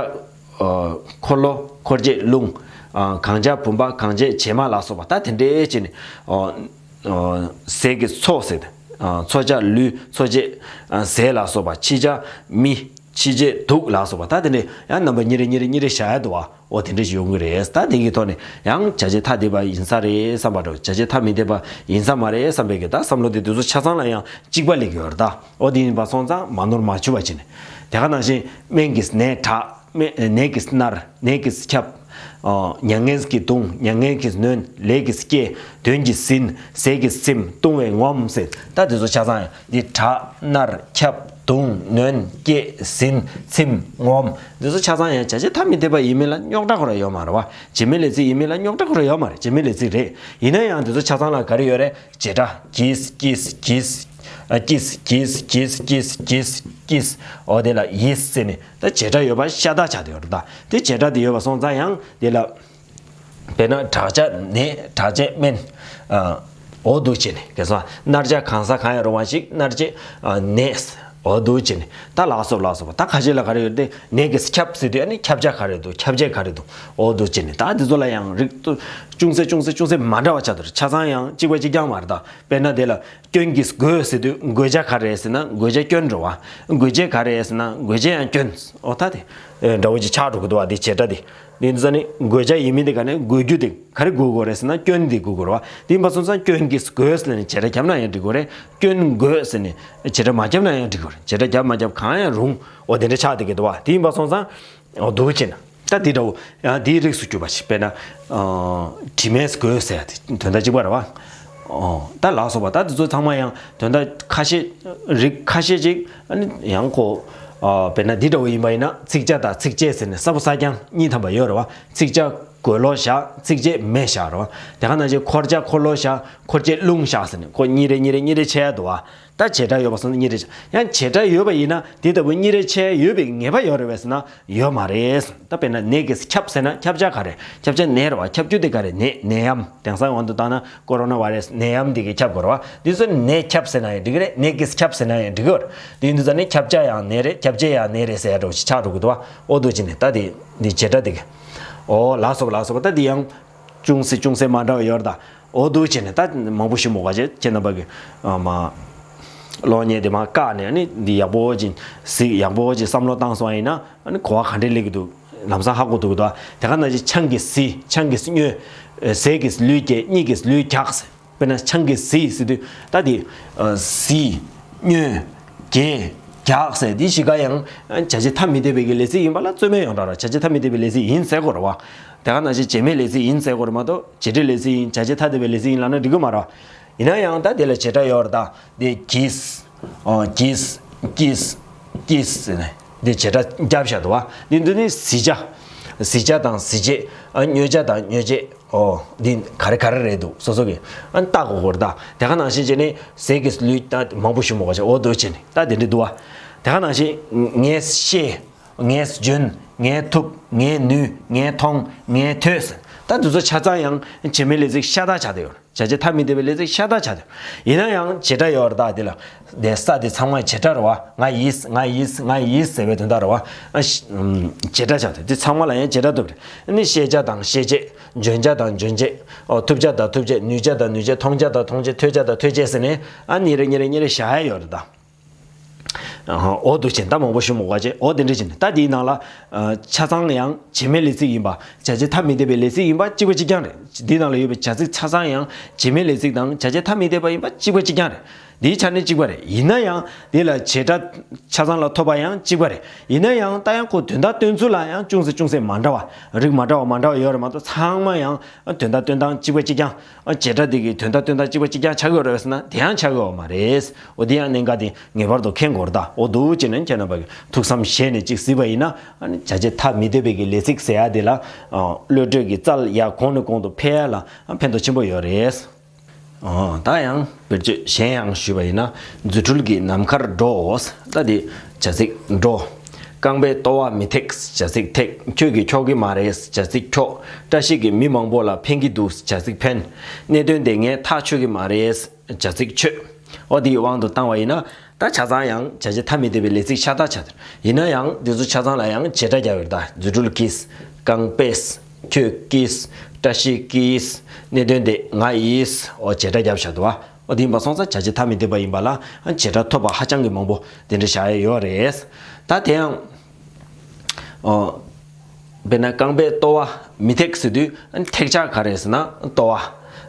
ཨ། འཁོར་ལོ། འཁོར་བྱེད་རླུང་། ཨ། གང་བྱ་བུམ་པ། གང་བྱེད་བྱེ་མ་ལ་སོགས་པ་ད་དེ་འདྲའི་བྱས་ནས། ཨ། ཨ། ཟས་ཀྱི་མཚོ་ཟེར་ཏེ། ཨ། མཚོ་བྱ་ལུས། མཚོ་བྱེད། ཨ། ཟས་ལ་སོགས་པ། ཕྱི་བྱ་མི། ཕྱི་བྱེད་དུག་ལ་སོགས་པ་ད་དེ་འདྲའི་ཡང་རྣམ་པ་གཉིས་རེ་གཉིས་རེ་གཉིས་རེ་བཞག་ཡ་འདུག་བ། འོ་དེ་འདྲ་ཞིག་ཡོང་གི་རེད། ད་དེ་གི་ཐོག་ནས་ཡང་བྱ་བྱེད་ཐ་དད་པ་ཡིན་ས་རེད་བསམ་པ་འདྲ་བོ། བྱ་བྱེད་ཐ་མི་དད་པ་ཡིན་ས་མ་རེད་བསམ་པའི་གི་ད་བསམ་བློ་དེ་དུས་ཚོད་ཆ་ཚང་ལ་ཡང་གཅིག་པ་སླེབས་ཡོད་རེད་ད། འོ་དེ་ཡིན་པ་སོང་ཙང་མ་ནོར་མ་བྱུང་བ་བྱས་ནས། དེ་ག་ནང་བཞིན་སྨན་གྱི་ནད་དྲག་སྨན་ནད་ཀྱིས་མནར། ནད་ཀྱིས་ཁྱབ། ཨོ། མྱ་ངན་གྱིས་གདུང་། མྱ་ངན་གྱིས་ནོན། ལས་ཀྱིས་སྐྱེ། གདོན་གྱིས་ཟིན། ཟས་ཀྱིས་ཚིམ། བཏུང་བས་ངོམས་ཟེར། ད་དེ་ཚོ་ཆ་ཚང་ཡང་འདི་དྲག་མནར་ཁྱབ་གདུང་ནོན་སྐྱེ་ཟིན་ཚིམ་ངོམས། འདི་ཚོ་ཆ་ཚང་ཡང་བྱ་བྱེད་ཐ་མི་དད་པ་ཡིན་མིན་ལ་རྙོག་དྲ་ཁོ་ར་ཡོད་མ་རེད་བ། བྱེད་མེད་ལས་ཚིག་ཡིན་མིན་ལ་རྙོག་དྲ་ཁོ་ར་ཡོད་མ་རེད། བྱེད་མེད་ལས་ཚིག་རེད། ཡིན་ན་ཡང་འདི་ཚོ་ཆ་ཚང་ལ་ག་རེ་ཡོད་རེད། བྱེད་སྒྲ་གྱིས་ཀྱིས་ཀྱིས། ཨ། ཀྱིས་ཀྱིས་ཀྱིས་ཀྱིས་ཀྱིས་ཀྱིས། འོ་དེ་ལ་ཡིས་ཟེར་ནས་ད་བྱེད་སྒྲ་ཡོད་པ་ཤ་སྟག་ཆགས་བསྡད་ཡོད་རེད་ད། དེ་བྱེད་སྒྲ་དེ་ཡོད་པ་སོང་ཙང་ཡང་དེ་ལ། དཔེར་ན་དྲག་བྱ་ནད། དྲག་བྱེད་སྨན། ཨ། འོ་འདུག་བྱས་ནས་གལ་སྲིད་མནར་བྱ་གང་ཟག་གང་ཡང་རུང་བ་ཞིག་མནར་བྱེད། ཨ། ནད། འོ་འདུག་བྱས་ནས་ད་ལ་སོགས་ལ་སོགས་པ་ད་ཁ་ཤས་ལ་ག་རེ་ཡོད་དེ་ནད་ཀྱིས་ཁྱབ་ཟེར་དུས་ཨ་ནི་ཁྱབ་བྱ་ག་རེ་འདུག་ཁྱབ་བྱེད་ག་རེ་འདུག་འོ་འདུག་བྱས་ནས་ད་དེ་ཚོ་ལ་ཡང་རིགས་ཅུང་ཟད་ཅུང་ཟད་ཅུང་ཟད་མ་འདྲ་བ་ཆགས་འདུག་ཆ་ཚང་ཡང་གཅིག་པ་གཅིག་རྐྱང་མ་རེད་ད། དཔེར་ན་དེ་ལ་སྐྱོན་གྱིས་གོས་ཟེར་དུས་གོས་བྱ་ག་རེ་ཟེར་ན་གོས་བྱ་སྐྱོན་རེད་བ། གོས་བྱེད་ག་རེ་ཟེར་ན་གོས་བྱེད་ཡང་སྐྱོན། འོ་ད་དེ་འདྲ་བོ་ཅིག་ཆགས་འགྲོ་གི་འདུག་བ། དེ་བྱེད་སྒྲ་དེ། དེ་ཡིན་ཙང་ནི་གོས་བྱ་ཡིན་མིན་དེ་ག་ནས་གོས་རྒྱུ་དེ་ག་རེ་གོས་དགོས་རེད་ཟེར་ན་སྐྱོན་དེ་གོས་དགོས་རེད་བ། དེ་ཡིན་པ་སོང་ཙང་སྐྱོན་གྱིས་གོས་ཟེར་ནས་བྱེད་སྒྲ་བརྒྱབ་ན་ཡང་འགྲིག་གི་རེད། སྐྱོན་གོས་ཟེར་ནས་བྱེད་སྒྲ་མ་བརྒྱབ་ན་ཡང་འགྲིག་གི་རེད། བྱེད་སྒྲ་བརྒྱབ་མ་བརྒྱབ་གང་ཡང་རུང་། འོ་དེ་འདྲ་ཆགས་བསྡད་ཀྱི་འདུག་བ། དེ་ཡིན་པ་སོང་ཙང་འོ་འདུག་བྱས་ན། ད་འདི་འདྲ་བོ་ཡང་འདིའི་རིགས་སུ་གྱུར་པ་ཞིག་དཔེར་ན། ཨ། དྲི་མས་གོས་ཟེར་ཡ་དེ་དོན་དག་གཅིག་པ་རེད་བ། ཨོ། ད་ལ་སོགས་པ་ད་འདི་ཚོ་ཚང་མ་ཡང་དོན་དག་ཁ་ཤས་རིགས་ཁ་ཤས་ཅིག་ཨ་ནི་ཡང་ཁོ། ཨ། དཔེར་ན་འདི་འདྲ་བོ་ཡིན་པ་ཡིན་ན་ཚིག་བྱ་དང་ཚིག་བྱེད་ཟེར་ནས་ས་བོ་ས་རྐྱང་གཉིས་ཐམ་པ་ཡོད་རེད་བ། ཚིག་བྱ་གོས་ལོག་བཞག་ཚིག་བྱེད་མེ་བཞག་རེད་བ། དེ་ག་ནང་བཞིན་འཁོར་བྱ་འཁོར་ལོ་བཞག་འཁོར་བྱེད་རླུང་བཞག་ཟེར་ནས་ཁོ་གཉིས་རེ་གཉིས་རེ་གཉིས་རེ་ཕྱེ་ཡ་འདུག་བ། ད་བྱེད་སྒྲ་ཡོད་པ་སོང་ཙང་གཉིས་རེ་ཕྱེ། ཡང་བྱེད་སྒྲ་ཡོད་པ་ཡིན་ན་དེ་ལྟ་བུ་གཉིས་རེ་ཕྱེ་ཡོད་པའི་ངེས་པ་ཡོད་རེད་པས་ཟེར་ན་ཡོད་མ་རེད། ད་དཔེར་ན་ནད་ཀྱིས་ཁྱབ་ཟེར་ན་ཁྱབ་བྱ་ག་རེ། ཁྱབ་བྱ་ནད་རེད་བ། ཁྱབ་རྒྱུ་དེ་ག་རེ། ནད། ནད་ཡམས། དེང་སང་དབང་དུ་བཏང་ན་ཀོ་རོ་ན་བྷ་རེ་སི་ནད་ཡམས་འདི་གིས་ཁྱབ་དགོས་རེད་བ། འདི་ཚོ་ནད་ཁྱབ་ཟེར་ན་ཡང་འགྲིག་གི་རེད། ནད་ཀྱིས་ཁྱབ་ཟེར་ན་ཡང་འགྲིག་གི་རེད། དེ་ཡིན་དུས་ཙང་ནི་ཁྱབ་བྱ་ཡང་ནད་རེད། ཁྱབ་བྱེད་ཡང་ནད་རེད་ཟེར་ཡ་འདྲ་བོ་ཞིག་ཆགས་འགྲོ་གི་འདུག་བ། འོ་འདུག་བྱས་ནས་ད་དེ་འདི་བྱེད་སྒྲ་དེ་གི། འོ་ལ་སོགས་ལ་སོགས་པ་ད་འདི་ཡང་ཅུང་ཟད་ཅུང་ཟད་མ་འདྲ་བ་ཡོད་རེད་ད། འོ་འདུག་བྱས་ནས་ད་མང་པོ་ཞིག་མོ་ག་བྱས་ཁྱེད་རྣམ་པ་གི་ཨ་མ་གློག་བརྙན་དེ་མར་བཀག་ནས་ཨ་ནི་འདི་ཡག་པོ་ཅིག་གཟིགས། ཡག་པོ་ཅིག་བསམ་བློ་བཏང་སོང་བ་ཡིན་ན་ཨ་ནི་གོ་བ་ག་འདྲས་སླེབས་ཀྱི་འདུག་ལམ་སང་ཧ་གོ་ཐུབ་ཀྱི་འདུག་དེ་ག་ནང་བཞིན་ཆང་གིས་བཟི། ཆང་གིས་སྨྱོས། ཟས་ཀྱིས་ལུས་སྐྱེད། གཉིད་ཀྱིས་ལུས་རྒྱགས། དཔེར་ན་ཆང་གིས་བཟི་ཟེར་དུས་ད་དེ་ཨ་བཟི། སྨྱོས། རྒྱགས། རྒྱགས་ཟེར་འདི་བཞི་ཀ་ཡང་བྱ་བྱེད་ཐ་མི་དད་པའི་གི་ལས་ཚིག་ཡིན་པ་ལ་རྩོད་མེད་ཡོངས་གྲགས་རེད། བྱ་བྱེད་ཐ་མི་དད་པའི་ལས་ཚིག་ཡིན་ཟེར་དགོས་རེད་བ། དེ་ག་ནང་བཞིན་བྱེད་མེད་ལས་ཚིག་ཡིན་ཟེར་དགོས་རེད་མ་གཏོགས་བྱེད་འབྲེལ་ལས་ཚིག་ཡིན། བྱ་བྱེད་ཐ་དད་པའི་ལས་ཚིག་ཡིན་ལབ་ན་འགྲིག་གི་མ་རེད་བ། ཡིན་ན་ཡང་ད་དེ་ལ་བྱེད་སྒྲ་ཡོད་རེད་ད། དེ་གྱིས། ཨོ། གྱིས། ཀྱིས། ཀྱིས་ཟེར་ནས་དེ་བྱེད་སྒྲ་བརྒྱབ་བཞག་འདུག་བ། འདི་འདི་ནི་བཟི་བྱ། བཟི་བྱ་དང་བཟི་བྱེད། ཨ། སྨྱོ་བྱ་དང་སྨྱོ་བྱེད། ཨོ། འདི་ག་རེ་ག་རེ་རེད་འདུག་སོ་སོ་གི་ཨ་ནི་བལྟ་དགོས་ཀྱི་རེད་ད། དེ་ག་ནང་བཞིན་བྱས་ནས་ཟས་ཀྱིས་ལུས། ད་མང་པོ་ཞིག་མོ་ག་བྱས། འོ་འདུག་བྱས་ནས་ད་དེ་འདྲ་འདུག་བ། དེ་ག་ནང་བཞིན་ངས་ཤེས། ངས་འཇོན། ངས་ཐུབ། ངས་ནུས། ངས་མཐོང་། ངས་ཐོས་ཟེར། ད་འདི་ཚོ་ཆ་ཚང་ཡང་བྱེད་མེད་ལས་ཚིག་ཤ་སྟག་ཆགས་བསྡད་ཡོད། བྱ་བྱེད་ཐ་མི་དད་པའི་ལས་ཚིག་ཤ་སྟག་ཆགས་བསྡད་ཡོད། ཡིན་ན་ཡང་བྱེད་སྒྲ་ཡོད་རེད་ད། འདི་ལ་དེ་ས་དེ་ཚང་མ་བྱེད་སྒྲ་རེད་བ། ང་ཡིས། ང་ཡིས། ང་ཡིས་ཟེར་བའི་དོན་དག་རེད་བ། ཨ། ཤ། ཨམ། བྱེད་སྒྲ་ཆགས་བསྡད་ཡོད། དེ་ཚང་མ་ལ་ཡང་བྱེད་སྒྲ་འདུག་རེད། ཨ་ནི་ཤེས་བྱ་དང་ཤེས་བྱེད། འཇོན་བྱ་དང་འཇོན་བྱེད། ཨོ། ཐུབ་བྱ་དང་ཐུབ་བྱེད། ནུས་བྱ་དང་ནུས་བྱེད། མཐོང་བྱ་དང་མཐོང་བྱེད། ཐོས་བྱ་དང་ཐོས་བྱེད་ཟེར་ནས་ཨ་གཉིས་རེ་གཉིས་རེ་གཉིས་རེ་བཞག་ཡ་ཡོད་རེད་ད། འོ་འདུག་བྱས་ད་མང་པོ་ཞིག་མོ་ག་བྱས། འོ་དེ་འདྲ་བྱས་ནས་ད་དེའི་ནང་ལ་ཆ་ཚང་ཡང་བྱེད་མེད་ལས་ཚིག་ཡིན་པ། བྱ་བྱེད་ཐ་མི་དད་པའི་ལས་ཚིག་ཡིན་པ་གཅིག་པ་གཅིག་རྐྱང་རེད། འདིའི་ནང་ལ་ཡོད་པའི་བྱ་ཚིག་ཆ་ཚང་ཡང་བྱེད་མེད་ལས་ཚིག་དང་བྱ་བྱེད་ཐ་མི་དད་པ་ཡིན་པ་གཅིག་པ་གཅིག་རྐྱང་རེད། འདིའི་ཆ་ནས་གཅིག་པ་རེད། ཡིན་ན་ཡང་དེ་ལ་བྱེད་སྒྲ་ཆ་ཚང་ལ་ཐོབ་པ་ཡང་གཅིག་པ་རེད། ཡིན་ན་ཡང་ད་ཡང་ཁོ་དོན་དག་སྟོན་ཚུལ་ལ་ཡང་ཅུང་ཟད་ཅུང་ཟད་མ་འདྲ་བ། རིགས་མ་འདྲ་བ་མ་འདྲ་བ་ཡོད་རེད་མ་གཏོགས་ཚང་མ་ཡང་དོན་དག་སྟོན་སྟངས་གཅིག་པ་གཅིག་རྐྱང་། བྱེད་སྒྲ་དེ་གི་དོན་དག་སྟོན་སྟངས་གཅིག་པ་གཅིག་རྐྱང་ཆགས་ཀྱི་ཡོད་རེད་ཟེར་ན་དེ་ཡང་ཆགས་ཀྱི་ཡོད་མ་རེད། འོ་དེ་ཡང་གནད་འགག་དེ་ངེས་པར་དུ་མཁྱེན་དགོས་རེད་ད། འོ་འདུག་བྱས་ནས་ཁྱེད་རྣམ་པ་གི་ཐུགས་བསམ་བཞེས་ནས་ཅིག་གཟིགས་པ་ཡིན་ན་ཨ་ནི་བྱ་བྱེད་ཐ་མི་དད་པའི་གི་ལས་ཚིག་ཟེར་ཡ་དེ་ལ་བློ་གྲོས་ཀྱི་རྩལ་ཡར་གོང་ནས་གོང་དུ་འཕེལ་ཡ་ལ་ཕན་ཐོགས་ཆེན་པོ་ཡོད་རེད། ཨོ། ད་ཡང་བེད་སྤྱོད་གཞན་ཡང་ཞུས་པ་ཡིན་ན་རྫུ་འཕྲུལ་གྱིས་ནམ་མཁར་འགྲོ། ད་དེ་བྱ་ཚིག་འགྲོ། རྐང་པས་ལྟོ་བ་མི་ཐེག་བྱ་ཚིག་ཐེག་ཁྱོད་ཀྱིས་འཁྱོག་གི་མ་རེད་བྱ་ཚིག་འཁྱོག་བཀྲ་ཤིས་ཀྱིས་མི་མང་པོ་ལ་ཕན་གྱི་འདུག་བྱ་ཚིག་ཕན། གནད་དོན་དེ་ངས་ཐག་ཆོད་ཀྱི་མ་རེད་བྱ་ཚིག་ཆོད། ཨོ་དེའི་དབང་དུ་བཏང་བ་ཡིན་ན། ད་ཆ་ཚང་ཡང་བྱ་བྱེད་ཐ་མི་དད་པའི་ལས་ཚིག་ཤ་སྟག་ཆགས་འདུག་ཡིན་ན་ཡང་འདི་ཚོ་ཆ་ཚང་ལ་ཡང་བྱེད་སྒྲ་རྒྱག་ཡོད་ད། རྫུ་འཕྲུལ་གྱིས། རྐང་པས། ཁྱོད་ཀྱིས། བཀྲ་ཤིས་ཀྱིས། གནད་དོན་དེ་ང་ཡིས། ཨོ་བྱེད་སྒྲ་རྒྱབ་བཞག་འདུག་བ། ཨོ་དེ་ཡིན་པ་སོང་ཙང་བྱ་བྱེད་ཐ་མི་དད་པ་ཡིན་པ་ལ་ཨ་བྱེད་སྒྲ་ཐོབ་པ་ཧ་ཅང་གི་མང་པོ་དེ་འདྲ་བཞག་ཡ་ཡོད་རེད། ད་དེ་ཡང་། ཨོ། དཔེར་ན་རྐང་པས་ལྟོ་བ་མི་ཐེག་ཟེར་དུས་ཨ་ཐེག་ཆ་ག་རེ་ཟེར་ན་ལྟོ་བ།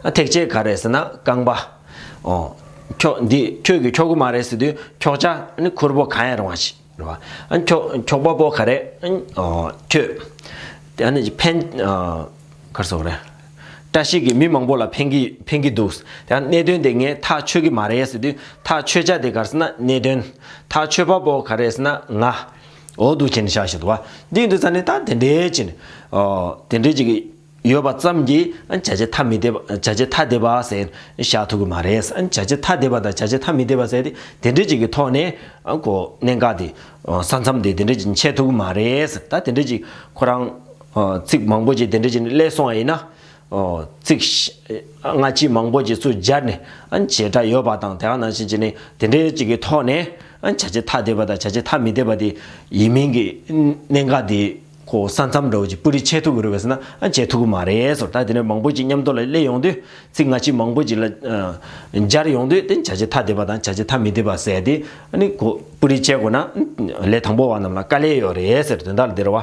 ཨ་ཐེག་ཆས་ག་རེ་ཟེར་ན་རྐང་པ། ཨོ། ཁྱོད་འདི་ཁྱོད་ཀྱིས་འཁྱོག་གི་མ་རེད་ཟེར་དུས་འཁྱོག་ཆ་ཨ་ནི་ཁུར་པོ་གང་ཡང་རུང་བ་ཞིག་རེད་བ། ཨ་འཁྱོག་འཁྱོག་པ་པོ་ག་རེ་ཨ་ཁྱོད། དེ་ཨ་ནི་ཕན་ག་རེ་ཟེར་དགོས་རེད། བཀྲ་ཤིས་ཀྱིས་མི་མང་པོ་ལ་ཕན་གྱི་ཕན་གྱི་འདུག་དེ་ཨ་གནད་དོན་དེ་ངས་ཐག་ཆོད་ཀྱི་མ་རེད་ཟེར་དུས་ཐག་ཆོད་ཆ་དེ་ག་རེ་ཟེར་ན་གནད་དོན། ཐག་ཆོད་པ་པོ་ག་རེ་ཟེར་ན་ང་། འོ་འདུག་བྱས་ནས་བཞག་བཞག་འདུག་བ། འདི་ཡིན་དུས་ཙང་ནས་ད་དེ་འདྲའི་བྱས་ནས། ཨོ། དེ་འདྲའི་ཅིག་ཡོད་པ་ཙམ་གྱིས་ཨ་བྱ་བྱེད་ཐ་མི་དད་པ་བྱ་བྱེད་ཐ་དད་པ་ཟེར་བཞག་ཐུབ་ཀྱི་མ་རེད། ཨ་བྱ་བྱེད་ཐ་དད་པ་དང་བྱ་བྱེད་ཐ་མི་དད་པ་ཟེར་དེ་དེ་འདྲའི་ཅིག་གི་ཐོག་ནས་ཨ་གོ་གནད་འགག་དེ་ཨ་ས་མཚམས་དེ་དེ་འདྲའི་ཅིག་འཆད་ཐུབ་ཀྱི་མ་རེད། ད་དེ་འདྲའི་ཅིག་ཁོ་རང་ཨ་ཚིག་མང་པོ་ཅིག་དེ་འདྲའི་ཅིག་སླེབས་སོང་བ་ཡིན་ན། ཨོ། ཚིག་སྔ་ཕྱི་མང་པོ་ཅིག་ཚུར་སྦྱར་ནས་ཨ་བྱེད་སྒྲ་ཡོད་པ་དང་དེ་ག་ནང་བཞིན་བྱས་ནས་དེ་འདྲའི་ཅིག་གི་ཐོག་ནས་ཨ་བྱ་བྱེད་ཐ་དད་པ་དང་བྱ་བྱེད་ཐ་མི་དད་པ་དེ་ཡིན་མིན་གྱི་གནད་འགག་དེ་ཁོ་ས་མཚམས་འདྲ་བོ་ཅིག་སྤུ་རིས་ཕྱེ་ཐུབ་ཀྱི་རེད་པས་ཟེར་ན་ཨ་ཕྱེ་ཐུབ་ཀྱི་མ་རེད་ཟེར། ད་དེ་འདྲ་མང་པོ་ཅིག་མཉམ་དུ་ལ་སླེབས་ཡོང་དུས་ཚིག་སྔ་ཕྱི་མང་པོ་ཅིག་ལ་ཨ་སྦྱར་ཡོང་དུས་དེ་བྱ་བྱེད་ཐ་དད་པ་དང་བྱ་བྱེད་ཐ་མི་དད་པ་ཟེར་དེ་ཨ་ནི་ཁོ་སྤུ་རིས་ཕྱེ་དགོས་ན་ལས་དང་པོ་བ་རྣམས་ལ་དཀའ་ལས་ཡོད་རེད་ཟེར་དོན་དག་ལ་འདིར་བ།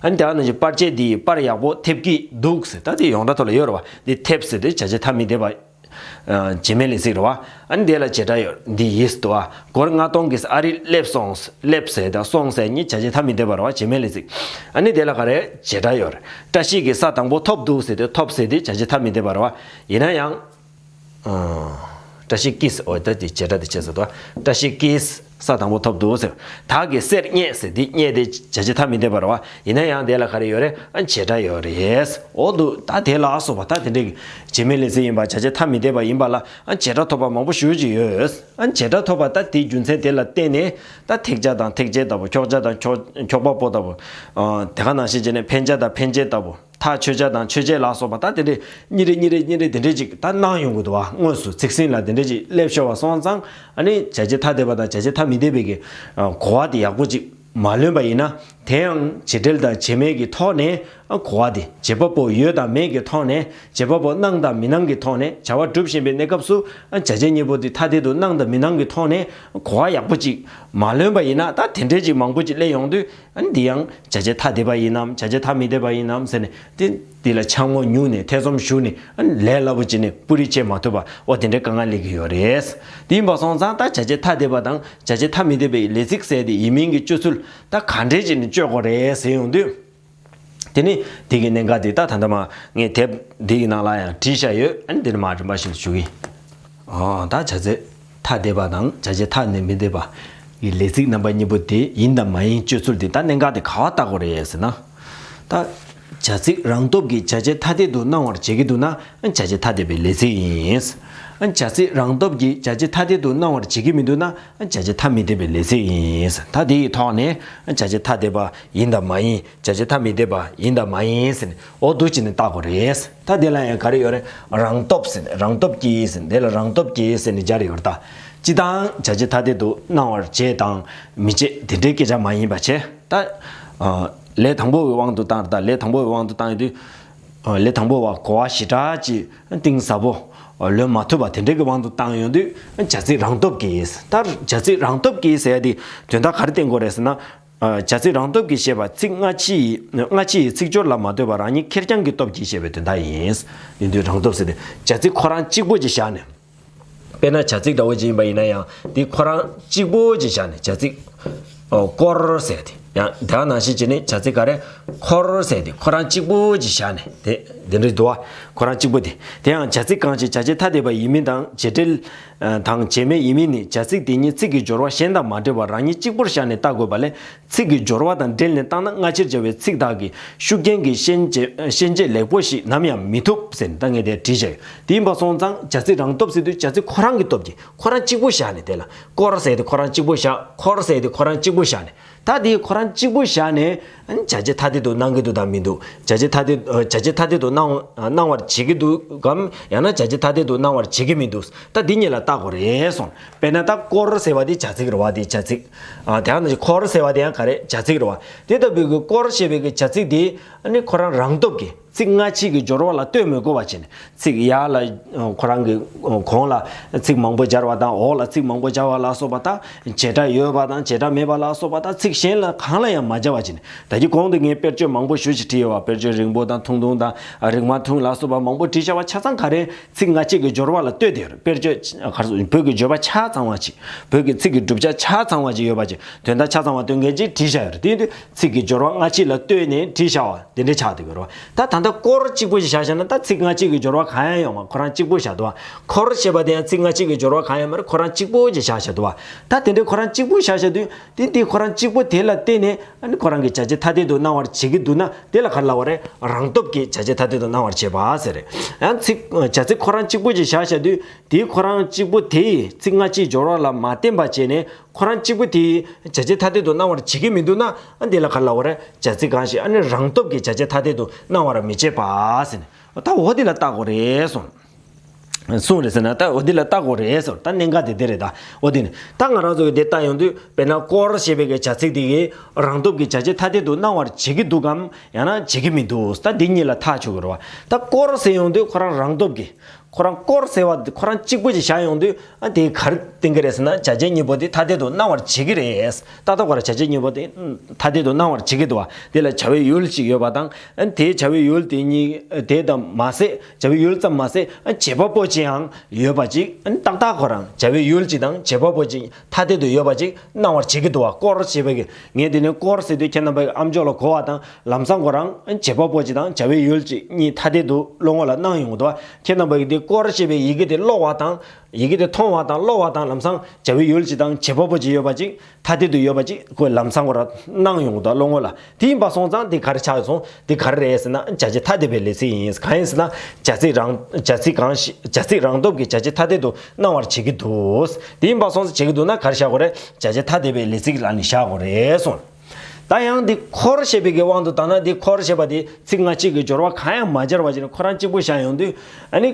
ཨ་ནི་དེ་ག་ནང་བཞིན་པར་ཆས་འདི་ཡིས་པར་ཡག་པོ་ཐེབས་ཀྱི་འདུག་ཟེར། ད་དེ་ཡོངས་གྲགས་ཐོག་ལ་ཡོད་རེད་བ། འདི་ཐེབས་ཟེར་དེ་བྱ་བྱེད་ཐ་མི་དད་པ། ཨ་བྱེད་མེད་ལས་ཚིག་རེད་བ། ཨ་ནི་དེ་ལ་བྱེད་སྒྲ་ཡོད། འདི་ཡིས་འདུག་བ། སྒོར་ལྔ་སྟོང་གིས་ཨ་རི་སླེབས་སོང་། སླེབས་ཟེར་དང་སོང་ཟེར་གཉིས་བྱ་བྱེད་ཐ་མི་དད་པ་རེད་བ། བྱེད་མེད་ལས་ཚིག་ཨ་ནི་དེ་ལ་ག་རེ་བྱེད་སྒྲ་ཡོད་རེད། བཀྲ་ཤིས་ཀྱིས་ས་དང་པོ་ཐོབ་འདུག་ཟེར་དེ་ཐོབ་ཟེར་དེ་བྱ་བྱེད་ཐ་མི་དད་པ་རེད་བ། ཡིན་ན་ཡང་། ཨ། བཀྲ་ཤིས་ཀྱིས། འོ་ད་དེ་བྱེད་སྒྲ་དེ་བྱས་ཟེར་དོ། བཀྲ་ཤིས་ཀྱིས་ས་དང་པོ་ཐོབ་འདུག་ཟེར། བདག་གིས་གསེར་རྙེད་ཟེར། འདི་རྙེད་དེ་བྱ་བྱེད་ཐ་མི་དད་པ་རེད་བ། ཡིན་ན་ཡང་དེ་ལ་ག་རེ་ཡོད་རེད། ཨ་བྱེད་སྒྲ་ཡོད་རེད། འོ་འདུག་ད་དེ་ལ་སོགས་པ་ད་དེ་འདྲའི་བྱེད་མེད་ལས་ཚིག་ཡིན་པ་བྱ་བྱེད་ཐ་མི་དད་པ་ཡིན་པ་ལ་ཨ་བྱེད་སྒྲ་ཐོབ་པ་མང་པོ་ཞེ་པོ་ཅིག་ཡོད། ཨ་བྱེད་སྒྲ་ཐོབ་པ་ད་དེའི་རྒྱུ་མཚན་དེ་ལ་བརྟེན་ནས་ད་ཐེག་ཆ་དང་ཐེག་ཆད་ལྟ་བུ། འཁྱོག་ཆ་དང་འཁྱོག་འཁྱོག་པ་པོ་ལྟ་བུ། ཨ་དེ་ག་ནང་བཞིན་བྱས་ནས་ཕན་ཆ་དང་ཕན་ཆད་ལྟ་བུ། ཐག་ཆོད་ཆ་དང་ཆོད་ཆད་ལ་སོགས་པ་ད་དེ་འདྲས་གཉིས་རེ་གཉིས་རེ་གཉིས་རེ་དེ་འདྲས་ཅིག་ད་སྣང་ཡོང་གི་འདུག་བ། དངོས་སུ་ཚིག་ཟིན་ལ་དེ་འདྲས་ཅིག་སླེབས་ཤོར་བ་སོང་ཙང་ཨ་ནི་བྱ་བྱེད་ཐ་དད་པ་དང་བྱ་བྱེད་ཐ་མི་དད་པའི་གི་གོ་བ་དེ་ཡག་པོ་ཅིག་མ་ལོན་པ་ཡིན་ན། དེ་ཡང་བྱེད་འབྲེལ་དང་བྱེད་མེད་ཀྱི་ཐོག་ནས་གོ་བ་དེ་བྱེད་པ་པོ་ཡོད་དང་མེད་ཀྱི་ཐོག་ནས། བྱེད་པ་པོ་སྣང་དང་མི་སྣང་གི་ཐོག་ནས། བྱ་བ་སྒྲུབ་བཞིན་པའི་གནས་སྐབས་སུ་བྱ་བྱེད་གཉིས་པོ་དེ་ཐ་དད་དུ་སྣང་དང་མི་སྣང་གི་ཐོག་ནས་གོ་བ་ཡག་པོ་ཅིག་མ་ལོན་པ་ཡིན་ན། ད་དེ་འདྲས་ཅིག་མང་པོ་ཅིག་སླེབས་ཡོང་དུས། ཨ་ནི་འདི་ཡང་བྱ་བྱེད་ཐ་དད་པ་ཡིན་ནམ་བྱ་བྱེད་ཐ་མི་དད་པ་ཡིན་ནམ་ཟེར་ནས་དེ་འདི་ལ་འཆར་ངོ་ཉུང་ནས་ཐེ་ཚོམ་ཞུགས་ནས། ཨ་ནི་ལས་སླ་པོ་བྱས་ནས་སྤུ་རིས་ཕྱེ་མ་ཐུབ་པ། འོ་དེ་འདྲའི་དཀའ་ངལ་སླེབས་ཀྱི་ཡོད་རེད། དེ་ཡིན་པ་སོང་ཙང་ད་བྱ་བྱེད་ཐ་དད་པ་དང་བྱ་བྱེད་ཐ་མི་དད་པའི་ལས་ཚིག་ཟེར་དེ་ཡིན་མིན་གྱི་སྤྱོད་ཚུལ་ད་ག་འདྲས་བྱས་ནས་སྤྱོད་དགོས་རེད་ཟེར་ཡོང་དུས། དེ་ནི་དེ་གི་གནད་འགག་དེ་ད་ད་ལྟ་མ་ངས་དེབ་འདི་གི་ནང་ལ་ཡང་བྲིས་བཞག་ཡོད། ཨ་ནི་འདི་ནི་མ་རིམ་པ་བཞིན་དུ་ཞུ་གི་ཡིན། ཨོ། ད་བྱ་ཚིག་ཐ་དད་པ་དང་བྱ་བྱེད་ཐ་ནི་མི་དད་པ་གི་ལས་ཚིག་རྣམ་པ་གཉིས་པོ་དེ་ཡིན་དང་མ་ཡིན་སྤྱོད་ཚུལ་དེ་ད་གནད་འགག་དེ་ག་བ་བལྟ་དགོས་རེད་ཟེར་ན། ད་བྱ་ཚིག་རང་སྟོབས་ཀྱིས་བྱ་བྱེད་ཐ་དད་དུ་སྣང་བར་བྱེད་ཀྱི་འདུག་ན་བྱ་བྱེད་ཐ་དད་པའི་ལས་ཚིག་ཡིན། བྱ་ཚིག་རང་སྟོབས་ཀྱིས་བྱ་བྱེད་ཐ་དད་དུ་སྣང་བར་བྱེད་ཀྱི་མི་འདུག་ན་བྱ་བྱེད་ཐ་མི་དད་པའི་ལས་ཚིག་ཡིན། ད་དེ་ཡི་ཐོག་ནས་བྱ་བྱེད་ཐ་དད་པ་ཡིན་དང་མ་ཡིན། བྱ་བྱེད་ཐ་མི་དད་པ་ཡིན་དང་མ་ཡིན་ཟེར་ནས་འོ་འདུག་བྱས་ནས་བལྟ་དགོས་རེད། ད་དེ་ལ་ཡང་ག་རེ་ཡོད་རེད། རང་སྟོབས་ཟེར་ནས་རང་སྟོབས་ཀྱིས་ཟེར་ནས་དེ་ལ་རང་སྟོབས་ཀྱིས་ཟེར་ནས་སྦྱར་ཡོད་རེད་ད། སྤྱི་དང་བྱ་བྱེད་ཐ་དད་དུ་སྣང་བར་བྱེད་དང་མི་བྱེད་དེ་འདྲའི་སྐད་ཆ་མ་ཡིན་པ་བྱས་ད། ལས་དང་པོ་བའི་དབང་དུ་བཏང་རེད་ད། ལས་དང་པོ་བའི་དབང་དུ་བཏང་ཡོང་དུས། ལས་དང་པོ་བ་གོ་བ་ཞེ་དྲག་ཅིག་གཏིང་ཟབ་པོ་ལོན་མ་ཐུབ་པ་དེ་འདྲའི་གི་དབང་དུ་བཏང་ཡོང་དུས་བྱ་ཚིག་རང་སྟོབས་ཀྱིས། ད་བྱ་ཚིག་རང་སྟོབས་ཀྱིས་ཟེར་ཡ་དེ་དོན་དག་ག་རེ་བསྟན་དགོས་རེད་ཟེར་ན། བྱ་ཚིག་རང་སྟོབས་ཀྱིས་ཞེས་པ་ཚིག་སྔ་ཕྱི་ཡི་སྔ་ཕྱི་ཡི་ཚིག་སྦྱོར་ལ་མ་ལྟོས་པར་རང་ཉིད་ཁེར་རྐྱང་གི་སྟོབས་ཀྱིས་ཞེས་པའི་དོན་དག་ཡིན། ཡིན་དུས་རང་སྟོབས་ཟེར་ཏེ་བྱ་ཚིག་ཁོ་རང་གཅིག་པོ་ཅིག་བཞག་ནས། དཔེར་ན་བྱ་ཚིག་འདྲ་བོ་ཅིག་ཡིན་པ་ཡིན་ན་ཡང་དེ་ཁོ་རང་གཅིག་པོ་ཅིག་བཞག་ནས་བྱ་ཚིག་ཨོ་སྐོར་ཟེར་ཏེ། ཡང་དེ་ག་ནང་བཞིན་བྱས་ནས་བྱ་ཚིག་ག་རེ། འཁོར་ཟེར་ཏེ་ཁོ་རང་གཅིག་པོ་ཅིག་བཞག་ནས་དེ་དེ་འདྲ་འདུག་བ། ཁོ་རང་གཅིག་པོ་དེ། དེ་ཡང་བྱ་ཚིག་གང་ཞིག་བྱ་བྱེད་ཐ་དད་པ་ཡིན་མིན་དང་བྱེད་འབྲེལ་དང་བྱེད་མེད་ཡིན་མིན་ནི་བྱ་ཚིག་དེ་ཉིད་ཚིག་གི་སྦྱོར་བ་གཞན་དང་མ་འདྲེས་པར་རང་ཉིད་གཅིག་པུར་བཞག་ནས་བལྟ་དགོས་པ་ལས། ཚིག་གི་སྦྱོར་བ་དང་འབྲེལ་ནས་བཏང་ན་སྔ་ཕྱིར་སྦྱར་བའི་ཚིག་དག་གི་ཤུགས་རྐྱེན་གྱི་ཤན་འབྱེད་ཤན་འབྱེད་ལེགས་པོ་ཞིག་ནམ་ཡང་མི་ཐུབ་ཟེར་ནས་ད་ངས་དེ་བྲིས་བཞག་ཡོད། དེ་ཡིན་པ་སོང་ཙང་བྱ་ཚིག་རང་སྟོབས་ཟེར་དུས་བྱ་ཚིག་ཁོ་རང་གི་སྟོབས་ཀྱིས་ཁོ་རང་གཅིག་པུ་བཞག་ནས་དེ་ལ་སྐོར་ཟེར་ཏེ་ཁོ་རང་གཅིག་པུ་བཞག་འཁོར་ཟེར་ཏེ་ཁོ་རང་གཅིག་པུ་བཞག་ནས་ ད་དེ་ཁོ་རང་གཅིག་པུ་བཞག་ནས་བྱ་བྱེད་ཐ་དད་དུ་སྣང་གི་འདུག་དང་མི་འདུག་བྱ་བྱེད་ཐ་དད་བྱ་བྱེད་ཐ་དད་དུ་སྣང་སྣང་བར་བྱེད་ཀྱི་འདུག་གམ། ཡང་ན་བྱ་བྱེད་ཐ་དད་དུ་སྣང་བར་བྱེད་ཀྱི་མི་འདུག་ད་འདི་གཉིས་ལ་བརྟག་དགོས་རེད་གསུངས། དཔེར་ན་ད་སྐོར་ཟེར་བ་དེ་བྱ་ཚིག་རེད་བ། དེ་བྱ་ཚིག་ཨ་དེ་ཡང་ན་འཁོར་ཟེར་བ་དེ་ཡང་ག་རེ་བྱ་ཚིག་རེད་བ། དེ་ལྟ་བུའི་གི་སྐོར་ཞེས་པའི་གི་བྱ་ཚིག་དེ་ཨ་ནི་ཁོ་རང་རང་སྟོབས་ཀྱིས་ཚིག་སྔ་ཕྱི་གི་སྦྱོར་བ་ལ་ལྟོས་མི་དགོས་པ་བྱས་ནས། ཚིག་ཡར་ལ་ཁོ་རང་གི་གོང་ལ་ཚིག་མང་པོ་སྦྱར་བ་དང་། འོག་ལ་ཚིག་མང་པོ་སྦྱར་བ་ལ་སོགས་པ་དང་། བྱེད་སྒྲ་ཡོད་པ་དང་བྱེད་སྒྲ་མེད་པ་ལ་སོགས་པ་དང་། ཚིག་གཞན་ལ་གང་ལ་ཡང་མ་སྦྱར་བ་བྱས་ནས། ད་གིན་གོང་དུ་ངས་དཔེར་བརྗོད་མང་པོ་ཞེ་ཅིག་བྲིས་ཡོད་པ། དཔེར་བརྗོད་རིང་པོ་དང་ཐུང་ཐུང་དང་རིང་མ་ཐུང་ལ་སོགས་པ་མང་པོ་བྲིས་བཞག་པ་ཆ་ཚང་ག་རེ་ཚིག་སྔ་ཕྱི་གི་སྦྱོར་བ་ལ་ལྟོས་ཏེ་ཡོད་རེད། དཔེར་བརྗོད་ག་རེ་ཟེར། བོད་ཀྱི་བརྗོད་པ་ཆ་ཚང་བ་ཅིག་བོད་ཀྱི་ཚིག་གི་གྲུབ་ཆ་ཆ་ཚང་བ་ཅིག་ཡོད་པ་ཅིག་དོན་དག་ཆ་ཚང་བ་སྟོན་མཁན་ཅིག་བྲིས་བཞག་ཡོད་རེད། དེ་ཡིན་དུས་ཚིག་གི་སྦྱོར་བ་སྔ་ཕྱི་ལ་ལྟོས་ནས་བྲིས་བཞག་པ་དེ་འདྲ་ཆགས་བསྡད་ཡོད་རེད་བ། ད་ད་ལྟ་སྐོར་གཅིག་པོ་ཞིག་བཞག་བཞག་ན། ད་ཚིག་སྔ་ཕྱི་གི་སྦྱོར་བ་གང་ཡང་ཡོད་མ། ཁོ་རང་གཅིག་པོ་བཞག་འདུག་བ། འཁོར་ཞེས་པ་དེ་ཡང་ཚིག་སྔ་ཕྱི་གི་སྦྱོར་བ་གང་ཡང་མ་རེད། ཁོ་རང་གཅིག་པོ་ཅིག་བཞག་བཞག་འདུག་བ། ད་དེ་འདྲའི་ཁོ་རང་གཅིག་པོ་བཞག་བཞག་དུས། དེ་དེ་ཁོ་རང་གཅིག་པོ་དེ་ལ་བརྟེན་ནས་ཨ་ནི་ཁོ་རང་གི་བྱ་བྱེད་ཐ་དད་དུ་སྣང་བར་བྱེད་ཀྱི་འདུག་ན། དེ་ལ་ག་རེ་ལབ་པ་རེད། རང་སྟོབས་ཀྱིས་བྱ་བྱེད་ཐ་དད་དུ་སྣང་བར་བྱེད་པ་ཟེར་རེད། ཡང་ཚིག་བྱ་ཚིག་ཁོ་རང་གཅིག་པོ་ཅིག་བཞག་བཞག་དུས། དེ་ཁོ་རང་གཅིག་པོ་དེས་ཚིག་སྔ་ཕྱིའི་སྦྱོར་བ་ལ་མ་བརྟེན་པ་བྱས་ནས། ཁོ་རང་གཅིག་པུ་དེས་བྱ་བྱེད་ཐ་དད་དུ་སྣང་བར་བྱེད་ཀྱི་མི་འདུག་ན། ཨ་འདི་ལ་ག་རེ་ལབ་པ་རེད། བྱ་ཚིག་གང་ཞིག་ཨ་ནི་རང་སྟོབས་ཀྱིས་བྱ་བྱེད་ཐ་དད་དུ་སྣང་བར་མི་བྱེད་པ་ཟེར་ནས། ད་འོ་འདི་ལ་བརྟག་དགོས་རེད་གསུངས། གསུངས་རེད་ཟེར་ན། ད་འོ་འདི་ལ་བརྟག་དགོས་རེད་ཟེར། ད་གནད་འགག་དེ་འདི་རེད། ད་འོ་འདི་ནི་ད་ང་རང་ཚོ་གི་འདི་ལྟ་ཡོང་དུས། དཔེར་ན་སྐོར་ཞེས་པའི་གི་བྱ་ཚིག་དེ་གིས་རང་སྟོབས་ཀྱིས་བྱ་བྱེད་ཐ་དད་དུ་སྣང་བར་བྱེད་ཀྱི་འདུག་གམ། ཡང་ན་བྱེད་ཀྱི་མི་འདུག་ད་འདི་གཉིས་ལ་ཐག་ཆོད་དགོས་རེད་བ། ད་སྐོར་ཟེར་ཡོང་དུས་ཁོ་རང་རང་སྟོབས་ཀྱིས། ཁོ་རང་སྐོར་ཟེར་བ་ཁོ་རང་གཅིག་པུ་ཅིག་བཞག་ཡོང་དུས། ཨ་དེ་ག་རེ་བསྟན་གྱི་རེད་ཟེར་ན། བྱ་བྱེད་གཉིས་པོ་དེ་ཐ་དད་དུ་སྣང་བར་བྱེད་ཀྱི་རེད། ཏག་ཏག་པར་བྱ་བྱེད་གཉིས་པོ་དེ་ཐ་དད་དུ་སྣང་བར་བྱེད་ཀྱི་འདུག་བ། དེ་ལ་བྱ་བའི་ཡུལ་གཅིག་ཡོད་པ་དང་། ཨ་དེའི་བྱ་བའི་ཡུལ་དེ་གཉིས་དེ་དང་མ་ཟད། བྱ་བའི་ཡུལ་ཙམ་མ་ཟད། ཨ་བྱེད་པ་པོ་གཅིག་ཡང་ཡོད་པ་ཅིག་ཨ་ཏག་ཏག་ཁོ་རང་བྱ་བའི་ཡུལ་གཅིག་དང་བྱེད་པ་པོ་གཅིག་ཐ་དད་དུ་ཡོད་པ་ཅིག་སྣང་བར་བྱེད་ཀྱི་འདུག་བ། སྐོར་ཞེས་པའི་གི་ངས་དེ་ནས་སྐོར་ཟེར་དུས་ཁྱེད་རྣམ་པའི་ཨམ་ཅོག་ལ་གོ་བ་དང་། ལམ་སང་ཁོ་རང་བྱེད་པ་པོ་གཅིག་དང་བྱ་བའི་ཡུལ་གཅིག་གཉིས་ཐ་དད་དུ་བློ་ངོ་ལ་སྣང་ཡོང་གི་འདུག་བ། ཁྱེད་རྣམ་པ་གིས་དེ་སྐོར་ཞེས་པའི་ཡི་གེ་དེ་ཀློག་པ་དང་། ཡི་གེ་དེ་མཐོང་བ་དང་ཀློག་པ་དང་། ལམ་སང་བྱ་བའི་ཡུལ་གཅིག་དང་བྱེད་པ་པོ་གཅིག་ཡོད་པ་གཅིག་ཐ་དད་དུ་ཡོད་པ་གཅིག་ཁོ་ལམ་སང་ཁོ་རང་སྣང་ཡོང་གི་འདུག་བློ་ངོ་ལ། དེ་ཡིན་པ་སོང་ཙང་དེ་ག་རེ་ཆགས་སོང་། དེ་ག་རེ་རེད་ཟེར་ན། བྱ་བྱེད་ཐ་དད་པའི་ལས་ཚིག་ཡིན། གང་ཡིན་ཟེར་ན། བྱ་ཚིག་རང་བྱ་ཚིག་གང་ཞིག་བྱ་ཚིག་རང་སྟོབས་ཀྱིས་བྱ་བྱེད་ཐ་དད་དུ་སྣང་བར་བྱེད་ཀྱི་འདུག་དེ་ཡིན་པ་སོང་ཙང་བྱེད་ཀྱི་འདུག་ན་ག་རེ་བཞག་དགོས་རེད། བྱ་བྱེད་ཐ་དད་པའི་ལས་ཚིག་ལ་ནི་བཞག་དགོས་རེད་གསུངས། ད་ཡང་འདི་འཁོར་ཞེས་པའི་གི་དབང་དུ་བཏང་ན། འདི་འཁོར་ཞེས་པ་དེ་ཚིག་སྔ་ཕྱི་གི་སྦྱོར་བ་གང་ཡང་མ་སྦྱར་བ་ཞིག་ནས་ཁོ་རང་གཅིག་པུ་བཞག་ཡོང་དུས། ཨ་ནི་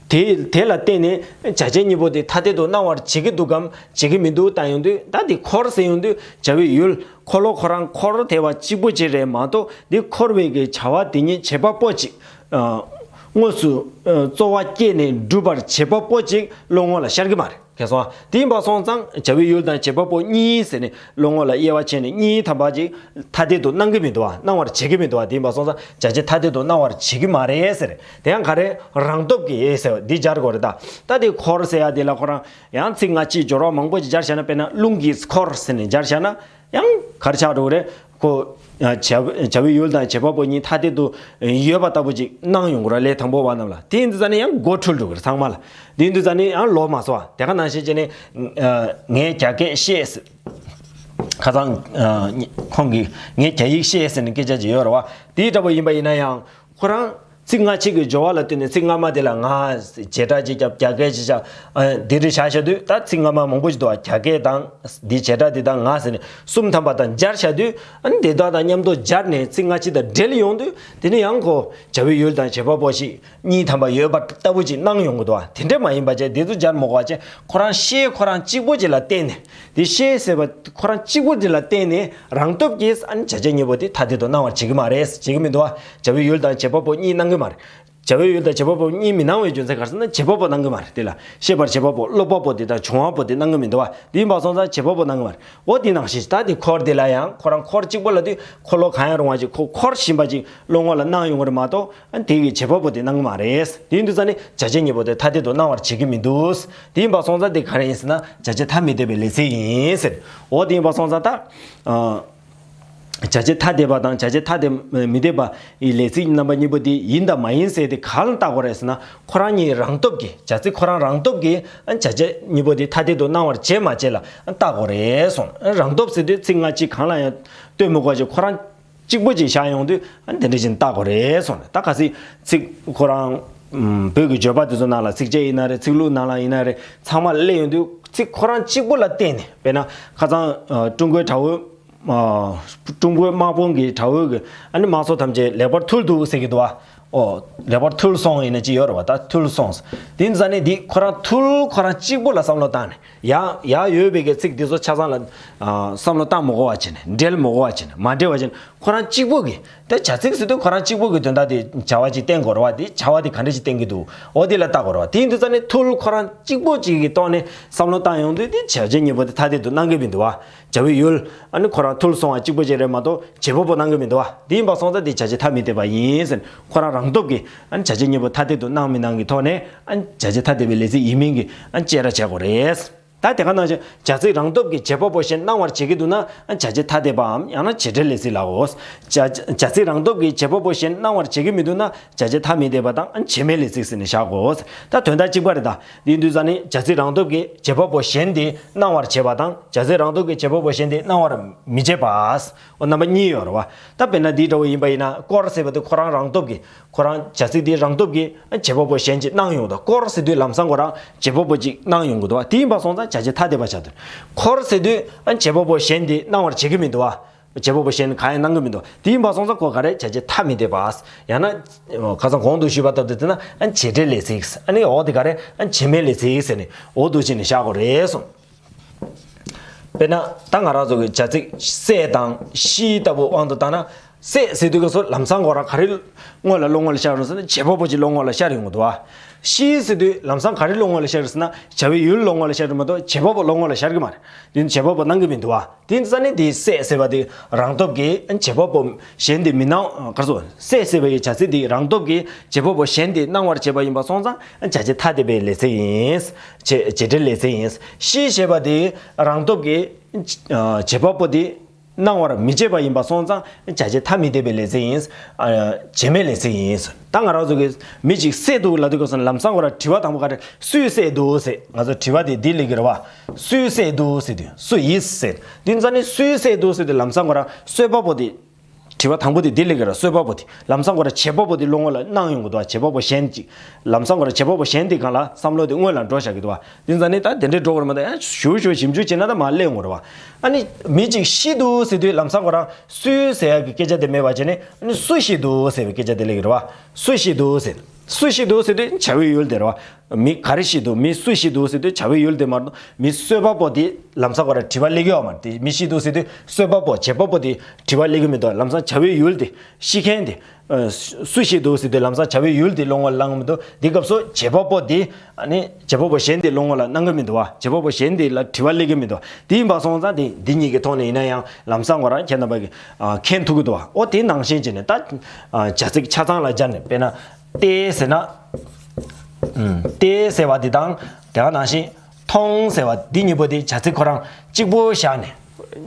དེ་དེ་ལ་བརྟེན་ནས་བྱ་བྱེད་གཉིས་པོ་དེ་ཐ་དད་དུ་སྣང་བར་བྱེད་ཀྱི་འདུག་གམ་བྱེད་ཀྱི་མི་འདུག་ལྟ་ཡོང་དུས། ད་འདི་འཁོར་ཟེར་ཡོང་དུས་བྱ་བའི་ཡུལ་འཁོར་ལོ་ཁོ་རང་འཁོར་དེ་བ་གཅིག་པུ་ཅིག་རེད་མ་གཏོགས། འདི་འཁོར་བའི་གི་བྱ་བ་དེ་ཉིད་བྱེད་པ་པོ་ཅིག་ཨ་དངོས་སུ་ཨ་རྩོལ་བ་བསྐྱེད་ནས་སྒྲུབ་པར་བྱེད་པ་པོ་ཅིག་བློ་ངོ་ལ་ཤར་གྱི་མ་རེད། ཁྱེད་སོང་། དེ་ཡིན་པ་སོང་ཙང་བྱ་བའི་ཡུལ་དང་བྱེད་པ་པོ་གཉིས་ཟེར་ནས་བློ་ངོ་ལ་དབྱེ་བ་ཕྱེ་ནས་གཉིས་ཐམ་པ་ཅིག་ཐ་དད་དུ་སྣང་གི་མི་འདུག་བ། སྣང་བར་བྱེད་ཀྱི་མི་འདུག་བ། དེ་ཡིན་པ་སོང་ཙང་བྱ་བྱེད་ཐ་དད་དུ་སྣང་བར་བྱེད་ཀྱི་མ་རེད་ཟེར། དེ་ཡང་ག་རེ། རང་སྟོབས་ཀྱིས་ཟེར་བ་འདི་སྦྱར་དགོས་རེད་ད། ད་དེ་འཁོར་ཟེར་ཡ་དེ་ལ་ཁོ་རང་ཡང་ཚིག་སྔ་ཕྱིའི་སྦྱོར་བ་མང་པོ་ཅིག་སྦྱར་བཞག་ན། དཔེར་ན་རླུང་གིས་འཁོར་ཟེར་ནས་སྦྱར་བཞག་ན། ཡང་ག་རེ་ཆགས་འགྲོ་གི་རེད། ཁོ་བྱ་བྱ་བའི་ཡུལ་དང་བྱེད་པ་པོ་གཉིས་ཐ་དད་དུ་ཡོད་པ་ལྟ་བུ་ཅིག་སྣང་ཡོང་གི་རེད། ལས་དང་པོ་བ་རྣམས་ལ། དེ་ཡིན་དུས་ཙ་ནས་ཡང་མགོ་འཁྲུལ་འགྲོ་གི་རེད་ཚང་མ་ལ། དེ་ཡིན་དུས་ཙ་ནས་ཡང་ལོག་མ་སོང་བ། དེ་ག་ནང་བཞིན་བྱས་ནས་ངས་རྒྱ་སྐད་བཤད་ཟེར། ཁ་སང་ཁོང་གིས་ངས་རྒྱ་ཡིག་བཤད་ཟེར་ནས་སྐད་ཆ་ཅིག་ཡོད་རེད་བ། དེ་འདྲ་པོ་ཡིན་པ་ཡིན་ན་ཡང་། ཁོ་རང་ཚིག་སྔ་ཕྱི་གི་སྦྱོར་བ་ལ་བརྟེན་ནས་ཚིག་སྔ་མ་དེ་ལ་ང་བྱེད་སྒྲ་ཅིག་བརྒྱབ། རྒྱ་སྐད་ཅིག་བརྒྱབ། ཨ་འདི་རེད་བཞག་བཞག་དུས། ད་ཚིག་སྔ་མ་མང་པོ་ཞིག་འདུག་བ། རྒྱ་སྐད་དང་། འདི་བྱེད་སྒྲ་འདི་དང་། ང་ཟེར་ནས་གསུམ་ཐམ་པ་དང་སྦྱར་བཞག་དུས། ཨ་ནི་དེ་དག་དང་མཉམ་དུ་སྦྱར་ནས་ཚིག་སྔ་ཕྱི་དང་འབྲེལ་ཡོང་དུས། དེ་ནི་ཡང་ཁོ་བྱ་བའི་ཡུལ་དང་བྱེད་པ་པོ་ཞིག་གཉིས་ཐམ་པ་ཡོད་པ་ལྟ་བུ་ཅིག་སྣང་ཡོང་གི་འདུག་བ། དེ་འདྲ་མ་ཡིན་པ་བྱས། དེ་ཚོ་སྦྱར་མ་དགོས་པ་བྱས། ཁོ་རང་ཤེས་ཁོ་རང་གཅིག་པོ་ཅིག་ལ་བརྟེན་ནས། དེ་ཤེས་ཟེར་བ་ཁོ་རང་གཅིག་པུ་དེ་ལ་བརྟེན་ནས་རང་སྟོབས་ཀྱིས་ཨ་ནི་བྱ་བྱེད་གཉིས་པོ་དེ་ཐ་དད་དུ་སྣང་བར་བྱེད་ཀྱི་མ་རེད། བྱེད་ཀྱི་མི་འདུག་བ། བྱ་བའི་ཡུལ་དང་བྱེད་པ་པོ་གཉིས་སྣང་གི་མ་རེད། བྱ་བའི་ཡུལ་དང་བྱེད་པ་པོ་གཉིས་མི་སྣང་བའི་རྒྱུ་མཚན་ག་རེ་ཟེར་ན། བྱེད་པ་པོ་སྣང་གི་མ་རེད། དེ་ལ་ཤེས་པར་བྱེད་པ་པོ། སློབ་པ་པོ་དེ་དང་བྱུང་བ་པོ་དེ་སྣང་གི་མི་འདུག་བ། དེ་ཡིན་པ་སོང་ཙང་བྱེད་པ་པོ་སྣང་གི་མ་རེད། འོ་དེ་ནང་བཞིན་ད་དེ་འཁོར་དེ་ལ་ཡང་ཁོ་རང་འཁོར་གཅིག་པོ་ལ་དུས་འཁོར་ལོ་གང་ཡང་རུང་བ་ཅིག་ཁོ་འཁོར་བཞིན་པ་ཅིག་བློ་ངོ་ལ་སྣང་ཡོང་གི་རེད་མ་གཏོགས། ཨ་དེ་གི་བྱེད་པ་པོ་དེ་སྣང་གི་མ་རེད། དེ་ཡིན་དུས་ཙ་ནི་བྱ་བྱེད་གཉིས་པོ་དེ་ཐ་དད་དུ་སྣང་བར་བྱེད་ཀྱི་མི་འདུག་དེ་ཡིན་པ་སོང་ཙང་དེ་ག་རེ་ཡིན་ཟེར་ན། བྱ་བྱེད་ཐ་མི་དད་པའི་ལས་ཚིག་ཡིན་ཟེར། འོ་དེ་ཡིན་པ་སོང་ཙང་ད། ཨ་བྱ་བྱེད་ཐ་དད་པ་དང་བྱ་བྱེད་ཐ་དད་མི་དད་པ་ཡི་ལས་ཚིག་རྣམ་པ་གཉིས་པོ་དེ་ཡིན་དང་མ་ཡིན་ཟེར་དེ་གང་ལ་བརྟག་དགོས་རེད་ཟེར་ན། ཁོ་རང་གཉིས་རང་སྟོབས་ཀྱིས། བྱ་ཚིག་ཁོ་རང་རང་སྟོབས་ཀྱིས་ཨ་བྱ་བྱེད་གཉིས་པོ་དེ་ཐ་དད་དུ་སྣང་བར་བྱེད་མ་བྱེད་ལ་བརྟག་དགོས་རེད་གསུངས། རང་སྟོབས་ཟེར་དུས་ཚིག་སྔ་ཕྱི་གང་ལ་ཡང་ལྟོས་མི་དགོས་ཅིག་ཁོ་རང་གཅིག་པུ་ཅིག་བཞག་ཡོང་དུས། ཨ་ནི་དེ་འདྲ་བཞིན་བརྟག་དགོས་རེད་གསུངས་ནས། ད་གལ་སྲིད་ཚིག་ཁོ་རང་ཨམ་བོད་ཀྱི་བརྗོད་པ་དེ་ཚོ་ནང་ལ། ཚིགས་བཅད་ཡིན་ན་རེད། ཚིག་ལྷུག་ནང་ལ་ཡིན་ན་རེད། ཚང་མ་སླེབས་ཡོང་དུས་ཚིག་ཁོ་རང་གཅིག་པུ་ལ་བརྟེན་ནས། དཔེར་ན་ཁ་སང་ཨ་ཀྲུང་གོའི་དྲ་བའི་ ཨ། ཀྲུང་གོའི་དམག་དཔུང་གི་དགྲ་བོའི་གི་ཨ་ནི་དམག་ཟོར་ཐམས་ཅད་ལེགས་པར་ཐུལ་འདུག་ཟེར་གྱི་འདུག་བ། ཨོ། ལེགས་པར་ཐུལ་སོང་ཡིན་ན་ཅི་ཡོད་རེད་བ། ད་ཐུལ་སོང་། དེ་ཡིན་ཙང་ནི་འདི་ཁོ་རང་ཐུལ་ཁོ་རང་གཅིག་པོ་ལ་བསམ་བློ་བཏང་ནས། ཡང་ཡང་ཡོད་པའི་གི་ཚིག་འདི་ཚོ་ཆ་ཚང་ལ་ཨ་བསམ་བློ་བཏང་མི་དགོས་པ་བྱས་ནས། འབྲེལ་མི་དགོས་པ་བྱས་ནས། མ་འབྲེལ་བ་བྱས་ནས། ཁོ་རང་གཅིག་པོ་གི། དེ་བྱ་ཚིག་ཟེར་དུས་ཁོ་རང་གཅིག་པོ་གི་དོན་དག་དེ་བྱ་བ་ཅིག་བསྟན་དགོས་རེད་བ། དེ་བྱ་བ་དེ་ག་འདྲ་ཞིག་བསྟན་གྱི་འདུག་འོ་དེ་ལ་བལྟ་དགོས་རེད་བ། དེ་ཡིན་དུས་ཙང་ནི་ཐུལ་ཁོ་རང་གཅིག་པོ་ཅིག་གི་ཐོག་ནས་བསམ་བློ་བཏང་ཡོང་དུས། དེ་བྱ་བྱེད་གཉིས་པོ་དེ་ཐ་དད་དུ་སྣང་གི་མི་འདུག་བ། བྱ་བའི་ཡུལ་ཨ་ནི་ཁོ་རང་ཐུལ་སོང་བ་གཅིག་པོ་ཅིག་རེད་མ་གཏོགས་བྱེད་པ་པོ་སྣང་གི་མི་འདུག་བ། དེ་ཡིན་པ་སོང་ཙང་དེ་བྱ་བྱེད་ཐ་མི་དད་པ་ཡིན་ཟེར། ཁོ་རང་རང་སྟོབས་ཀྱིས་ཨ་ནི་བྱ་བྱེད་གཉིས་པོ་ཐ་དད་དུ་སྣང་མི་སྣང་གི་ཐོག་ནས། ཨ་ནི་བྱ་བྱེད་ཐ་དད་པའི་ལས་ཚིག་ཡིན་མིན་གྱི་ཨ་ནི་བཅད་ར་བྱེད་དགོས་རེད། ད་དེ་ག་ནང་བཞིན་བྱ་ཚིག་རང་སྟོབས་ཀྱིས་བྱེད་པ་པོ་གཞན་སྣང་བར་བྱེད་ཀྱི་འདུག་ན། བྱ་བྱེད་ཐ་དད་པའམ་ཡང་ན་བྱེད་འབྲེལ་ལས་ཚིག་ལབ་དགོས། བྱ་བྱ་ཚིག་རང་སྟོབས་ཀྱིས་བྱེད་པ་པོ་གཞན་སྣང་བར་བྱེད་ཀྱི་མི་འདུག་ན། བྱ་བྱེད་ཐ་མི་དད་པ་དང་བྱེད་མེད་ལས་ཚིག་ཟེར་ནས་བཞག་དགོས། ད་དོན་དག་གཅིག་པ་རེད། ད་འདི་ཡིན་དུས་ཙང་ནི་བྱ་ཚིག་རང་སྟོབས་ཀྱིས་བྱེད་པ་པོ་གཞན་དེ་སྣང་བར་བྱེད་པ་དང་། བྱ་ཚིག་རང་སྟོབས་ཀྱིས་བྱེད་པ་པོ་གཞན་དེ་སྣང་བར་མི་བྱེད་པ། འོ། རྣམ་པ་གཉིས་ཡོད་རེད་བ། ད་དཔེར་ན་འདི་འདྲ་བོ་ཡིན་པ་ཡིན་ན། སྐོར་ཟེར་བ་དེ་ཁོ་རང་རང་སྟོབས་ཀྱིས། ཁོ་རང་བྱ་ཚིག་དེ་རང་སྟོབས་ཀྱིས་བྱེད་པ་པོ་གཞན་ཅིག་སྣང་ཡོང་། ད་སྐོར་ཟེར་དུས་ལམ་སང་ཁོ་རང་བྱེད་པ་པོ་ཅིག་སྣང་ཡོང་གི་འདུག་བ། དེ་ཡིན་པ་སོང་ཙང་བྱ་བྱེད་ཐ་དད་པ་ཆགས་འདུག་སྐོར་ཟེར་དུས་བྱེད་པ་པོ་གཞན་དེ་སྣང་བར་བྱེད་ཀྱི་མི་འདུག་བ། བྱེད་པ་པོ་གཞན་གང་ཡང་སྣང་གི་མི་འདུག་དེ་ཡིན་པ་སོང་ཙང་ཁོ་ག་རེ། བྱ་བྱེད་ཐ་མི་དད་པ། ཡང་ན་ཁ་སང་གོང་དུ་ཞུས་པ་ལྟར་དུ་བྱས་ན་བྱེད་འབྲེལ་ལས་ཚིག་ཨ་ནི་འོ་དེ་ག་རེ། བྱེད་མེད་ལས་ཚིག་ཟེར་ནས་འོ་འདུག་བྱས་ནས་བཞག་དགོས་རེད་གསུངས། དཔེར་ན་ད་ང་རང་ཚོ་གི་བྱ་ཚིག་བསད་དང་ཤི་ལྟ་བུ་དབང་དུ་བཏང་ན། བསད་ཟེར་དུས་སྐབས་སུ་ལམ་སང་ཁོ་རང་ག་རེ་སྔོན་ལ་བློ་ངོ་ལ་ཤར་ཡོང་ཟེར་ན། བྱེད་པ་པོ་ཅིག་བློ་ངོ་ལ་ཤར་ཡོང་གི་འདུག་བ། ཤི་ཟེར་དུས་ལམ་སང་ག་རེ་བློ་ངོ་ལ་ཤར་ཡོང་ཟེར་ན། བྱ་བའི་ཡུལ་བློ་ངོ་ལ་ཤར་ཡོང་མ་གཏོགས་བྱེད་པ་པོ་བློ་ངོ་ལ་ཤར་གི་མ་རེད། དེ་ནི་བྱེད་པ་པོ་སྣང་གི་མི་འདུག་བ། དེ་ཙ་ནི་དེ་བསད་ཟེར་བ་དེ་རང་སྟོབས་ཀྱིས་བྱེད་པ་པོ་གཞན་དེ་མི་སྣང་། ག་རེ་ཟེར། བསད་ཟེར་བའི་བྱ་ཚིག་དེ་རང་སྟོབས་ཀྱིས་བྱེད་པ་པོ་གཞན་དེ་སྣང་བར་བྱེད་པ་ཡིན་པ་སོང་ཙང་བྱ་བྱེད་ཐ་དད་པའི་ལས་ཚིག་ཡིན། བྱེད་བྱེད་འབྲེལ་ལས་ཚིག་ཡིན། ཤི་ཞེས་པ་དེ་རང་སྟོབས་ཀྱིས་བྱེད་པ་པོ་དེ་སྣང་བར་མི་བྱེད་པ་ཡིན་པ་སོང་ཙང་བྱ་བྱེད་ཐ་མི་དད་པའི་ལས་ཚིག་ཡིན། བྱེད་མེད་ལས་ཚིག་ཡིན། ད་ང་རང་ཚོ་གིས་མི་གཅིག་བསད་འདུག་ལབ་དུས་སྐབས་སུ་ལམ་སང་ཁོ་རང་དྲི་བ་དང་པོ་ག་རེ། སུས་བསད་འདུག་ཟེར། ང་ཚོ་དྲི་བ་དེ་འདི་སླེབས་ཀྱི་རེད་བ། སུས་བསད་འདུག་ཟེར་དུས་སུ་ཡིས་ཟེར། དེ་ཙ་ནི་སུས་བསད་འདུག་ཟེར་དུས་ལམ་སང་ཁོ་རང་གསོད་པ་པོ་དེ། དྲི་བ་དང་པོ་དེ་འདི་སླེབས་ཀྱི་རེད། གསོད་པ་པོ་དེ། ལམ་སང་ཁོ་རང་བྱེད་པ་པོ་དེ་བློ་ངོ་ལ་སྣང་ཡོང་གི་འདུག་བ། བྱེད་པ་པོ་གཞན་ཅིག་ལམ་སང་ཁོ་རང་བྱེད་པ་པོ་གཞན་དེ་སྒང་ལ་བསམ་བློ་དེ་སྔོན་ལ་འགྲོ་བཞག་གི་འདུག་བ། དེ་ཙ་ནི་ད་དེ་འདྲའི་འགྲོ་དགོས་རེད་མ་གཏོགས། ཡང་ཞུ་ཞུ་ཞིབ་འཇུག་བྱས་ན་ད་མར་སླེབས་འོང་རེད་བ། ཨ་ནི་མི་གཅིག་ཤི་འདུག་ཟེར་དུས་ལམ་སང་ཁོ་རང་སུས་ཟེར་ཡག་གི་སྐད་ཆ་དེ་མེད་པ་བྱས་ནས། ཨ་ནི་སུ་ཤི་འདུག་ཟེར་བའི་སྐད་ཆ་དེ་སླེབས་ཀྱི་རེད་བ། སུ་ཤི་འདུག་ཟེར། སུ་ཤི་འདུག་ཟེར་དུས་བྱ་བའི་ཡུལ་དེ་རེད་བ། མི་ག་རེ་ཤི་འདུག་མི་སུ་ཤི་འདུག་ཟེར་དུས་བྱ་བའི་ཡུལ་དེ་མ་གཏོགས་མི་གསོད་པ་པོ་དེ་ལམ་སང་ཁོ་རང་དྲི་བ་སླེབས་ཀྱི་ཡོད་མ་རེད། དེ་མི་ཤི་འདུག་ཟེར་དུས་གསོད་པ་པོ་བྱེད་པ་པོ་དེ་དྲི་བ་སླེབས་ཀྱི་མི་འདུག་ལམ་སང་བྱ་བའི་ཡུལ་དེ། ཤི་མཁན་དེ། ཨ། སུ་ཤི་འདུག་ཟེར་དུས་ལམ་སང་བྱ་བའི་ཡུལ་དེ་བློ་ངོ་ལ་སྣང་གི་མི་འདུག་དེ་སྐབས་སུ་བྱེད་པ་པོ་དེ། ཨ་ནི་བྱེད་པ་པོ་གཞན་དེ་བློ་ངོ་ལ་སྣང་གི་མི་འདུག་བ། བྱེད་པ་པོ་གཞན་དེ་ལ་དྲི་བ་སླེབས་ཀྱི་མི་འདུག་དེ་ཡིན་པ་སོང་ཙང་དེ་འདི་གཉིས་ཀྱི་ཐོག་ནས་ཡིན་ན་ཡང་ལམ་སང་ཁོ་རང་ཁྱེད་རྣམ་པ་གིས་ཨ་མཁྱེན་ཐུབ་ཀྱི་འདུག་བ། ཨོ། དེ་ནང་བཞིན་བྱས་ནས་ད་ཨ་བྱ་ཚིག་ཆ་ཚང་ལ་སྦྱར་ནས། དཔེར་ན་ཏེ་ཟེར་ན། ཨུམ། ཏེ་ཟེར་བ་འདི་དང་དེ་ག་ནང་བཞིན་མཐོང་ཟེར་བ་འདི་གཉིས་པོ་དེ་བྱ་ཚིག་ཁོ་རང་གཅིག་པོ་བཞག་ནས།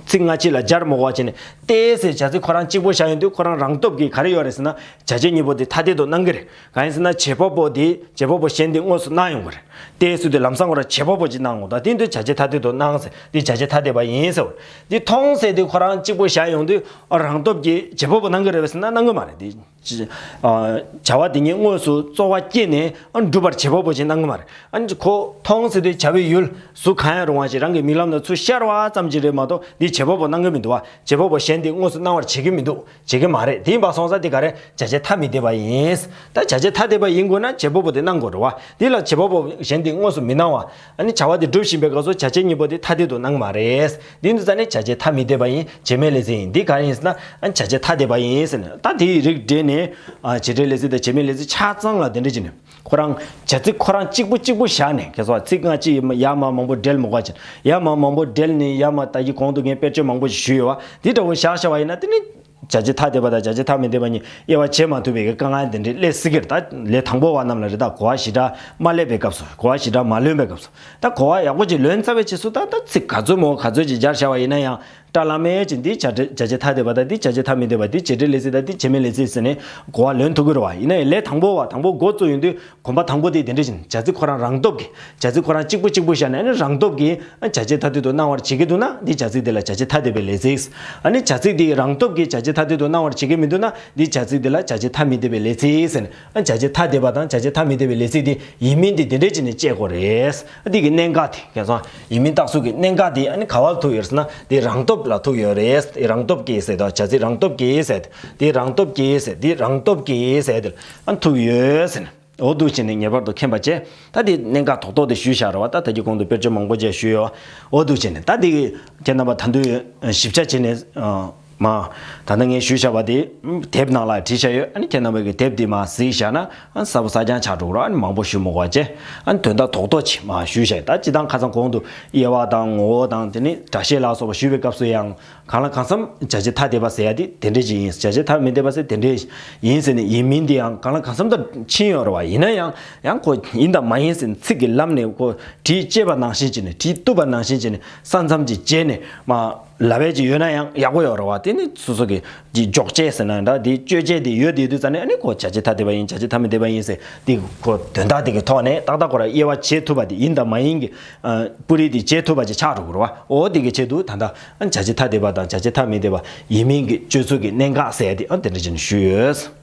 ཚིག་སྔ་ཕྱི་ལ་སྦྱར་མི་དགོས་པ་བྱས་ནས། ཏེ་ཟེར་བྱ་ཚིག་ཁོ་རང་གཅིག་པོ་བཞག་ཡོང་དུས་ཁོ་རང་རང་སྟོབས་ཀྱིས་ག་རེ་ཡོད་རེད་ཟེར་ན། བྱ་བྱེད་གཉིས་པོ་དེ་ཐ་དད་དུ་སྣང་གི་རེད། གང་ཡིན་ཟེར་ན་བྱེད་པ་པོ་དེ་བྱེད་པ་པོ་གཞན་དེ་དངོས་སུ་སྣང་ཡོང་གི་རེད། ཏེ་ཟེར་དུས་ལམ་སང་ཁོ་རང་བྱེད་པ་པོ་ཅིག་སྣང་ངོ་། ད་དེ་འདི་བྱ་བྱེད་ཐ་དད་དུ་སྣང་ཟེར། འདི་བྱ་བྱེད་ཐ་དད་པ་ཡིན་ཟེར་བ། འདི་མཐོང་ཟེར་དུས་ཁོ་རང་གཅིག་པོ་བཞག་ཡོང་དུས་རང་སྟོབས་ཀྱིས་བྱེད་པ་པོ་སྣང་གི་རེད་པས་ཟེར་ན་སྣང་གི་མ་རེད། འདི་ཅི། ཨ། བྱ་བ་དེ་ཉིད་དངོས་སུ་རྩོལ་བ་སྐྱེས་ནས་ཨ་འགྲུབ་པར་བྱེད་པ་པོ་ཅིག་སྣང་གི་མ་རེད། ཨ་ནི་ཁོ་མཐོང་ཟེར་དུས་བྱ་བའི་ཡུལ་གཟུགས་གང་ཡང་རུང་བ་ཞིག་རང་གི་མིག་ལམ་དུ་ཚུར་ཤར་བ་ཙམ་ཅིག་རེད་མ་གཏོགས་འདི་བྱེད་པ་པོ་སྣང་གི་མི་འདུག་བ། བྱེད་པ་པོ་གཞན་དེ་དངོས་སུ་སྣང་བར་བྱེད་ཀྱི་མི་འདུག་བྱེད་ཀྱི་མ་རེད། དེ་ཡིན་པ་སོང་ཙང་དེ་ག་རེ། བྱ་བྱེད་ཐ་མི་དད་པ་ཡིན། ད་བྱ་བྱེད་ཐ་དད་པ་ཡིན་དགོས་ན་བྱེད་པ་པོ་དེ་སྣང་དགོས་རེད་བ། དེ་ལ་བྱེད་པ་པོ་གཞན་དེ་དངོས་སུ་མི་སྣང་བ། ཨ་ནི་བྱ་བ་དེ་སྒྲུབ་བཞིན་པའི་སྐབས་སུ་བྱ་བྱེད་གཉིས་པོ་དེ་ཐ་དད་དུ་སྣང་མ་རེད། འདི་འདི་ཙ་ནི་བྱ་བྱེད་ཐ་མི་དད་པ་ཡིན། བྱེད་མེད་ལས་ཚིག་ཡིན། འདི་ག་རེ་ཡིན་ཟེར་ན། ཨ་ནི་བྱ་བྱེད་ཐ་དད་པ་ཡིན་ཟེར་ནས། ད་དེའི་རིགས་བསྒྲེས་ནས། ཨ། བྱེད་འབྲེལ་ལས་ཚིག་དང་བྱེད་མེད་ལས་ཚིག་ཆ་ཚང་ལ་དེ་འདྲ་བྱས་ནས། ཁོ་རང་བྱ་ཚིག་ཁོ་རང་གཅིག་པུ་གཅིག་པུ་བཞག་ནས། གལ་སྲིད་ཚིག་སྔ་ཕྱི་ཡར་མར་མང་པོ་འབྲེལ་མི་དགོས་པ་བྱས། ཡར་མར་མང་པོ་འབྲེལ་ནས་ཡར་མར་ད་གིན་གོང་དུ་ངས་དཔེར་བརྗོད་མང་པོ་ཞིག་ཞུས་ཡོད་བ། འདི་འདྲ་བོ་བཞག་བཞག་པ་ཡིན་ན་དེ་ནི། བྱ་བྱེད་ཐ་དད་པ་དང་བྱ་བྱེད་ཐ་མི་དད་པ་གཉིས་དབྱེ་བ་ཕྱེ་མ་ཐུབ་པའི་དཀའ་ངལ་དེ་འདྲ་སླེབས་སྲིད་ཀྱི་རེད། ད་ལས་དང་པོ་བ་རྣམས་ལ་རེད། ད་གོ་བ་ཞེ་དྲག་མ་སླེབས་པའི་སྐབས་སུ། གོ་བ་ཞེ་དྲག་མ་ལོན་པའི་སྐབས་སུ། ད་གོ་བ་ཡག་པོ་ཅིག་ལོན་ཚར་བའི་རྗེས་སུ་ད་ད་ཚིག་ག་ཚོད་མང་པོ་ག་ཚོད་ཅིག་སྦྱར་བཞག་པ་ཡིན་ན་ཡང་། སྐྲ་ལམ་མེད་ཅིག་འདི་བྱ་བྱེད་ཐ་དད་པ་དང་། འདི་བྱ་བྱེད་ཐ་མི་དད་པ། འདི་བྱེད་འབྲེལ་ལས་ཚིག་དང་། འདི་བྱེད་མེད་ལས་ཚིག་ཟེར་ནས་གོ་བ་ལོན་ཐུབ་ཀྱི་རེད་བ། ཡིན་ན་ཡང་ལས་དང་པོ་བ་དང་པོ་འགོ་བཙུགས་ཡོང་དུས། གོམ་པ་དང་པོ་དེ་དེ་འདྲ་བཞིན། བྱ་ཚིག་ཁོ་རང་རང་སྟོབས་ཀྱིས། བྱ་ཚིག་ཁོ་རང་གཅིག་པུ་གཅིག་པུ་བཞག་ནས། ཨ་ནི་རང་སྟོབས་ཀྱིས་བྱ་བྱེད་ཐ་དད་དུ་སྣང་བར་བྱེད་ཀྱི་འདུག་ན། འདི་བྱ་ཚིག་དེ་ལ་བྱ་བྱེད་ཐ་དད་པའི་ལས་ཚིག་ཨ་ནི་བྱ་ཚིག་དེ་རང་སྟོབས་ཀྱིས་བྱ་བྱེད་ཐ་དད་དུ་སྣང་བར་བྱེད་ཀྱི་མི་འདུག་ན། འདི་བྱ་ཚིག་དེ་ལ་བྱ་བྱེད་ཐ་མི་དད་པའི་ལས་ཚིག་ཟེར་ནས། ཨ། བྱ་བྱེད་ཐ་དད་པ་དང་བྱ་བྱེད་ཐ་མི་དད་པའི་ལས་ཚིག་དེ་ཡིན་མིན་དེ་དེ་འདྲ་བྱས་ནས་དཔྱད་དགོས་རེད། ཨ། འདི་གི་གནད་འགག་དེ། ཁྱེད་ཚོ་ཡིན་མིན་རྟགས་གསལ་གྱི་གནད་འགག་དེ་ཨ་ནི་ག་བ་ལ་ཐུག་ཡོད་ཟེར་ན། དེ་རང་སྟོབས། ལ་ཐུག་ཡོད་རེད། དེ་རང་སྟོབས་ཀྱིས་ཟེར་དང་བྱ་ཚིག་རང་སྟོབས་ཀྱིས་ཟེར། དེ་རང་སྟོབས་ཀྱིས་ཟེར། དེ་རང་སྟོབས་ཀྱིས་ཟེར་དེ་ལ་ཨ་ཐུག་ཡོད་ཟེར་ནས། འོ་འདུག་བྱས་ནས་ངེས་པར་དུ་མཁྱེན་པ་བྱས། ད་དེ་གནད་འགག་རྡོག་རྡོག་དེ་ཞུས་བཞག་རེད་བ། ད་ད་གི་གོང་དུ་དཔེར་བརྗོད་མང་པོ་བྱས་ཞུས་ཡོད། འོ་འདུག་བྱས་ནས་ད་དེ་ཁྱེད་རྣམ་པ་ད་དུང་ཞིབ་ཆ་བྱས་ནས་མ། ད་ལྟ་ངས་ཞུས་བཞག་པ་དེ་དེབ་ནང་ལ་བྲིས་བཞག་ཡོད། ཨ་ནི་ཁྱེད་རྣམ་པ་གི་དེབ་དེ་མ་གཟིགས་བཞག་ན་ཨ་གཟབ་པོ་གཟབ་རྐྱང་ཆགས་འགྲོ་གི་རེད། ཨ་ནི་མང་པོ་ཞུ་མི་དགོས་བྱས། ཨ་ནི་དོན་དག་རྡོག་རྡོག་ཅིག་མ་ཞུས་བཞག་ཡོད། ད་སྤྱིར་བཏང་ཁ་སང་གོང་དུ་དབྱེ་བ་དང་ངོ་བོ་དང་དེ་ནི་སྒྲ་བཤད་ལ་སོགས་པ་ཞུས་པའི་སྐབས་སུ་ཡང་། གང་ལ་གང་འཚམ་བྱ་བྱེད་ཐ་དད་པ་ཟེར་ཡ་དེ་དེ་འདྲ་ཅིག་ཡིན། བྱ་བྱེད་ཐ་མི་དད་པ་ཟེར་དེ་འདྲ་ཡིན་ཟེར་ནས་ཡིན་མིན་དེ་ཡང་གང་ལ་གང་འཚམ་དུ་ཕྱིན་ཡོད་རེད་བ། ཡིན་ན་ཡང་ཡང་ཁོ་ཡིན་དང་མ་ཡིན་ཟེར་ནས་ཚིག་གི་ལམ་ནས་ཁོ་བྲིས་བཅད་པ་ནང་བཞིན་བྱས་ནས་བྲིས་གཏུབ་པ་ནང་བཞིན་བྱས་ནས་ས་མཚམས་ཅིག་བཅད་ནས་མ་ལབ་ཡས་ཅིག་ཡོད་ན་ཡང་ཡག་པོ་ཡོད་རེད་བ། དེ་ནི་སོ་སོ་གི་ཅིག་འཇོག་བྱེད་ཟེར་ན་འདྲ། དེ་བཅོས་བྱེད་དེ་ཡོད་དེ་དུས་ཙ་ནས་ཨ་ནི་ཁོ་བྱ་བྱེད་ཐ་དད་པ་ཡིན་བྱ་བྱེད་ཐ་མི་དད་པ་ཡིན་ཟེར་དེ་ཁོ་དོན་དག་དེ་གི་ཐོག་ནས་ཏག་ཏག་ཁོ་ར་དབྱེ་བ་འབྱེད་ཐུབ་པ་དེ་ཡིན་དང་མ་ཡིན་གྱི་སྤུ་རིས་དེ་འབྱེད་ཐུབ་པ་ཅིག་ཆགས་འགྲོ་གི་རེད་བ། འོ་དེ་གི་ཆེད་དུ་ད་ལྟ་བྱ་བྱེད་ཐ་དད་པ་དང་བྱ་བྱེད་ཐ་མི་དད་པ་ཡིན་མིན་གྱི་སྤྱོད་ཚུལ་གྱི་གནད་འགག་ཟེར་ཡ་དེ་ཨ་དེ་འདྲ་བྱས་ནས་ཞུས་ཡོད།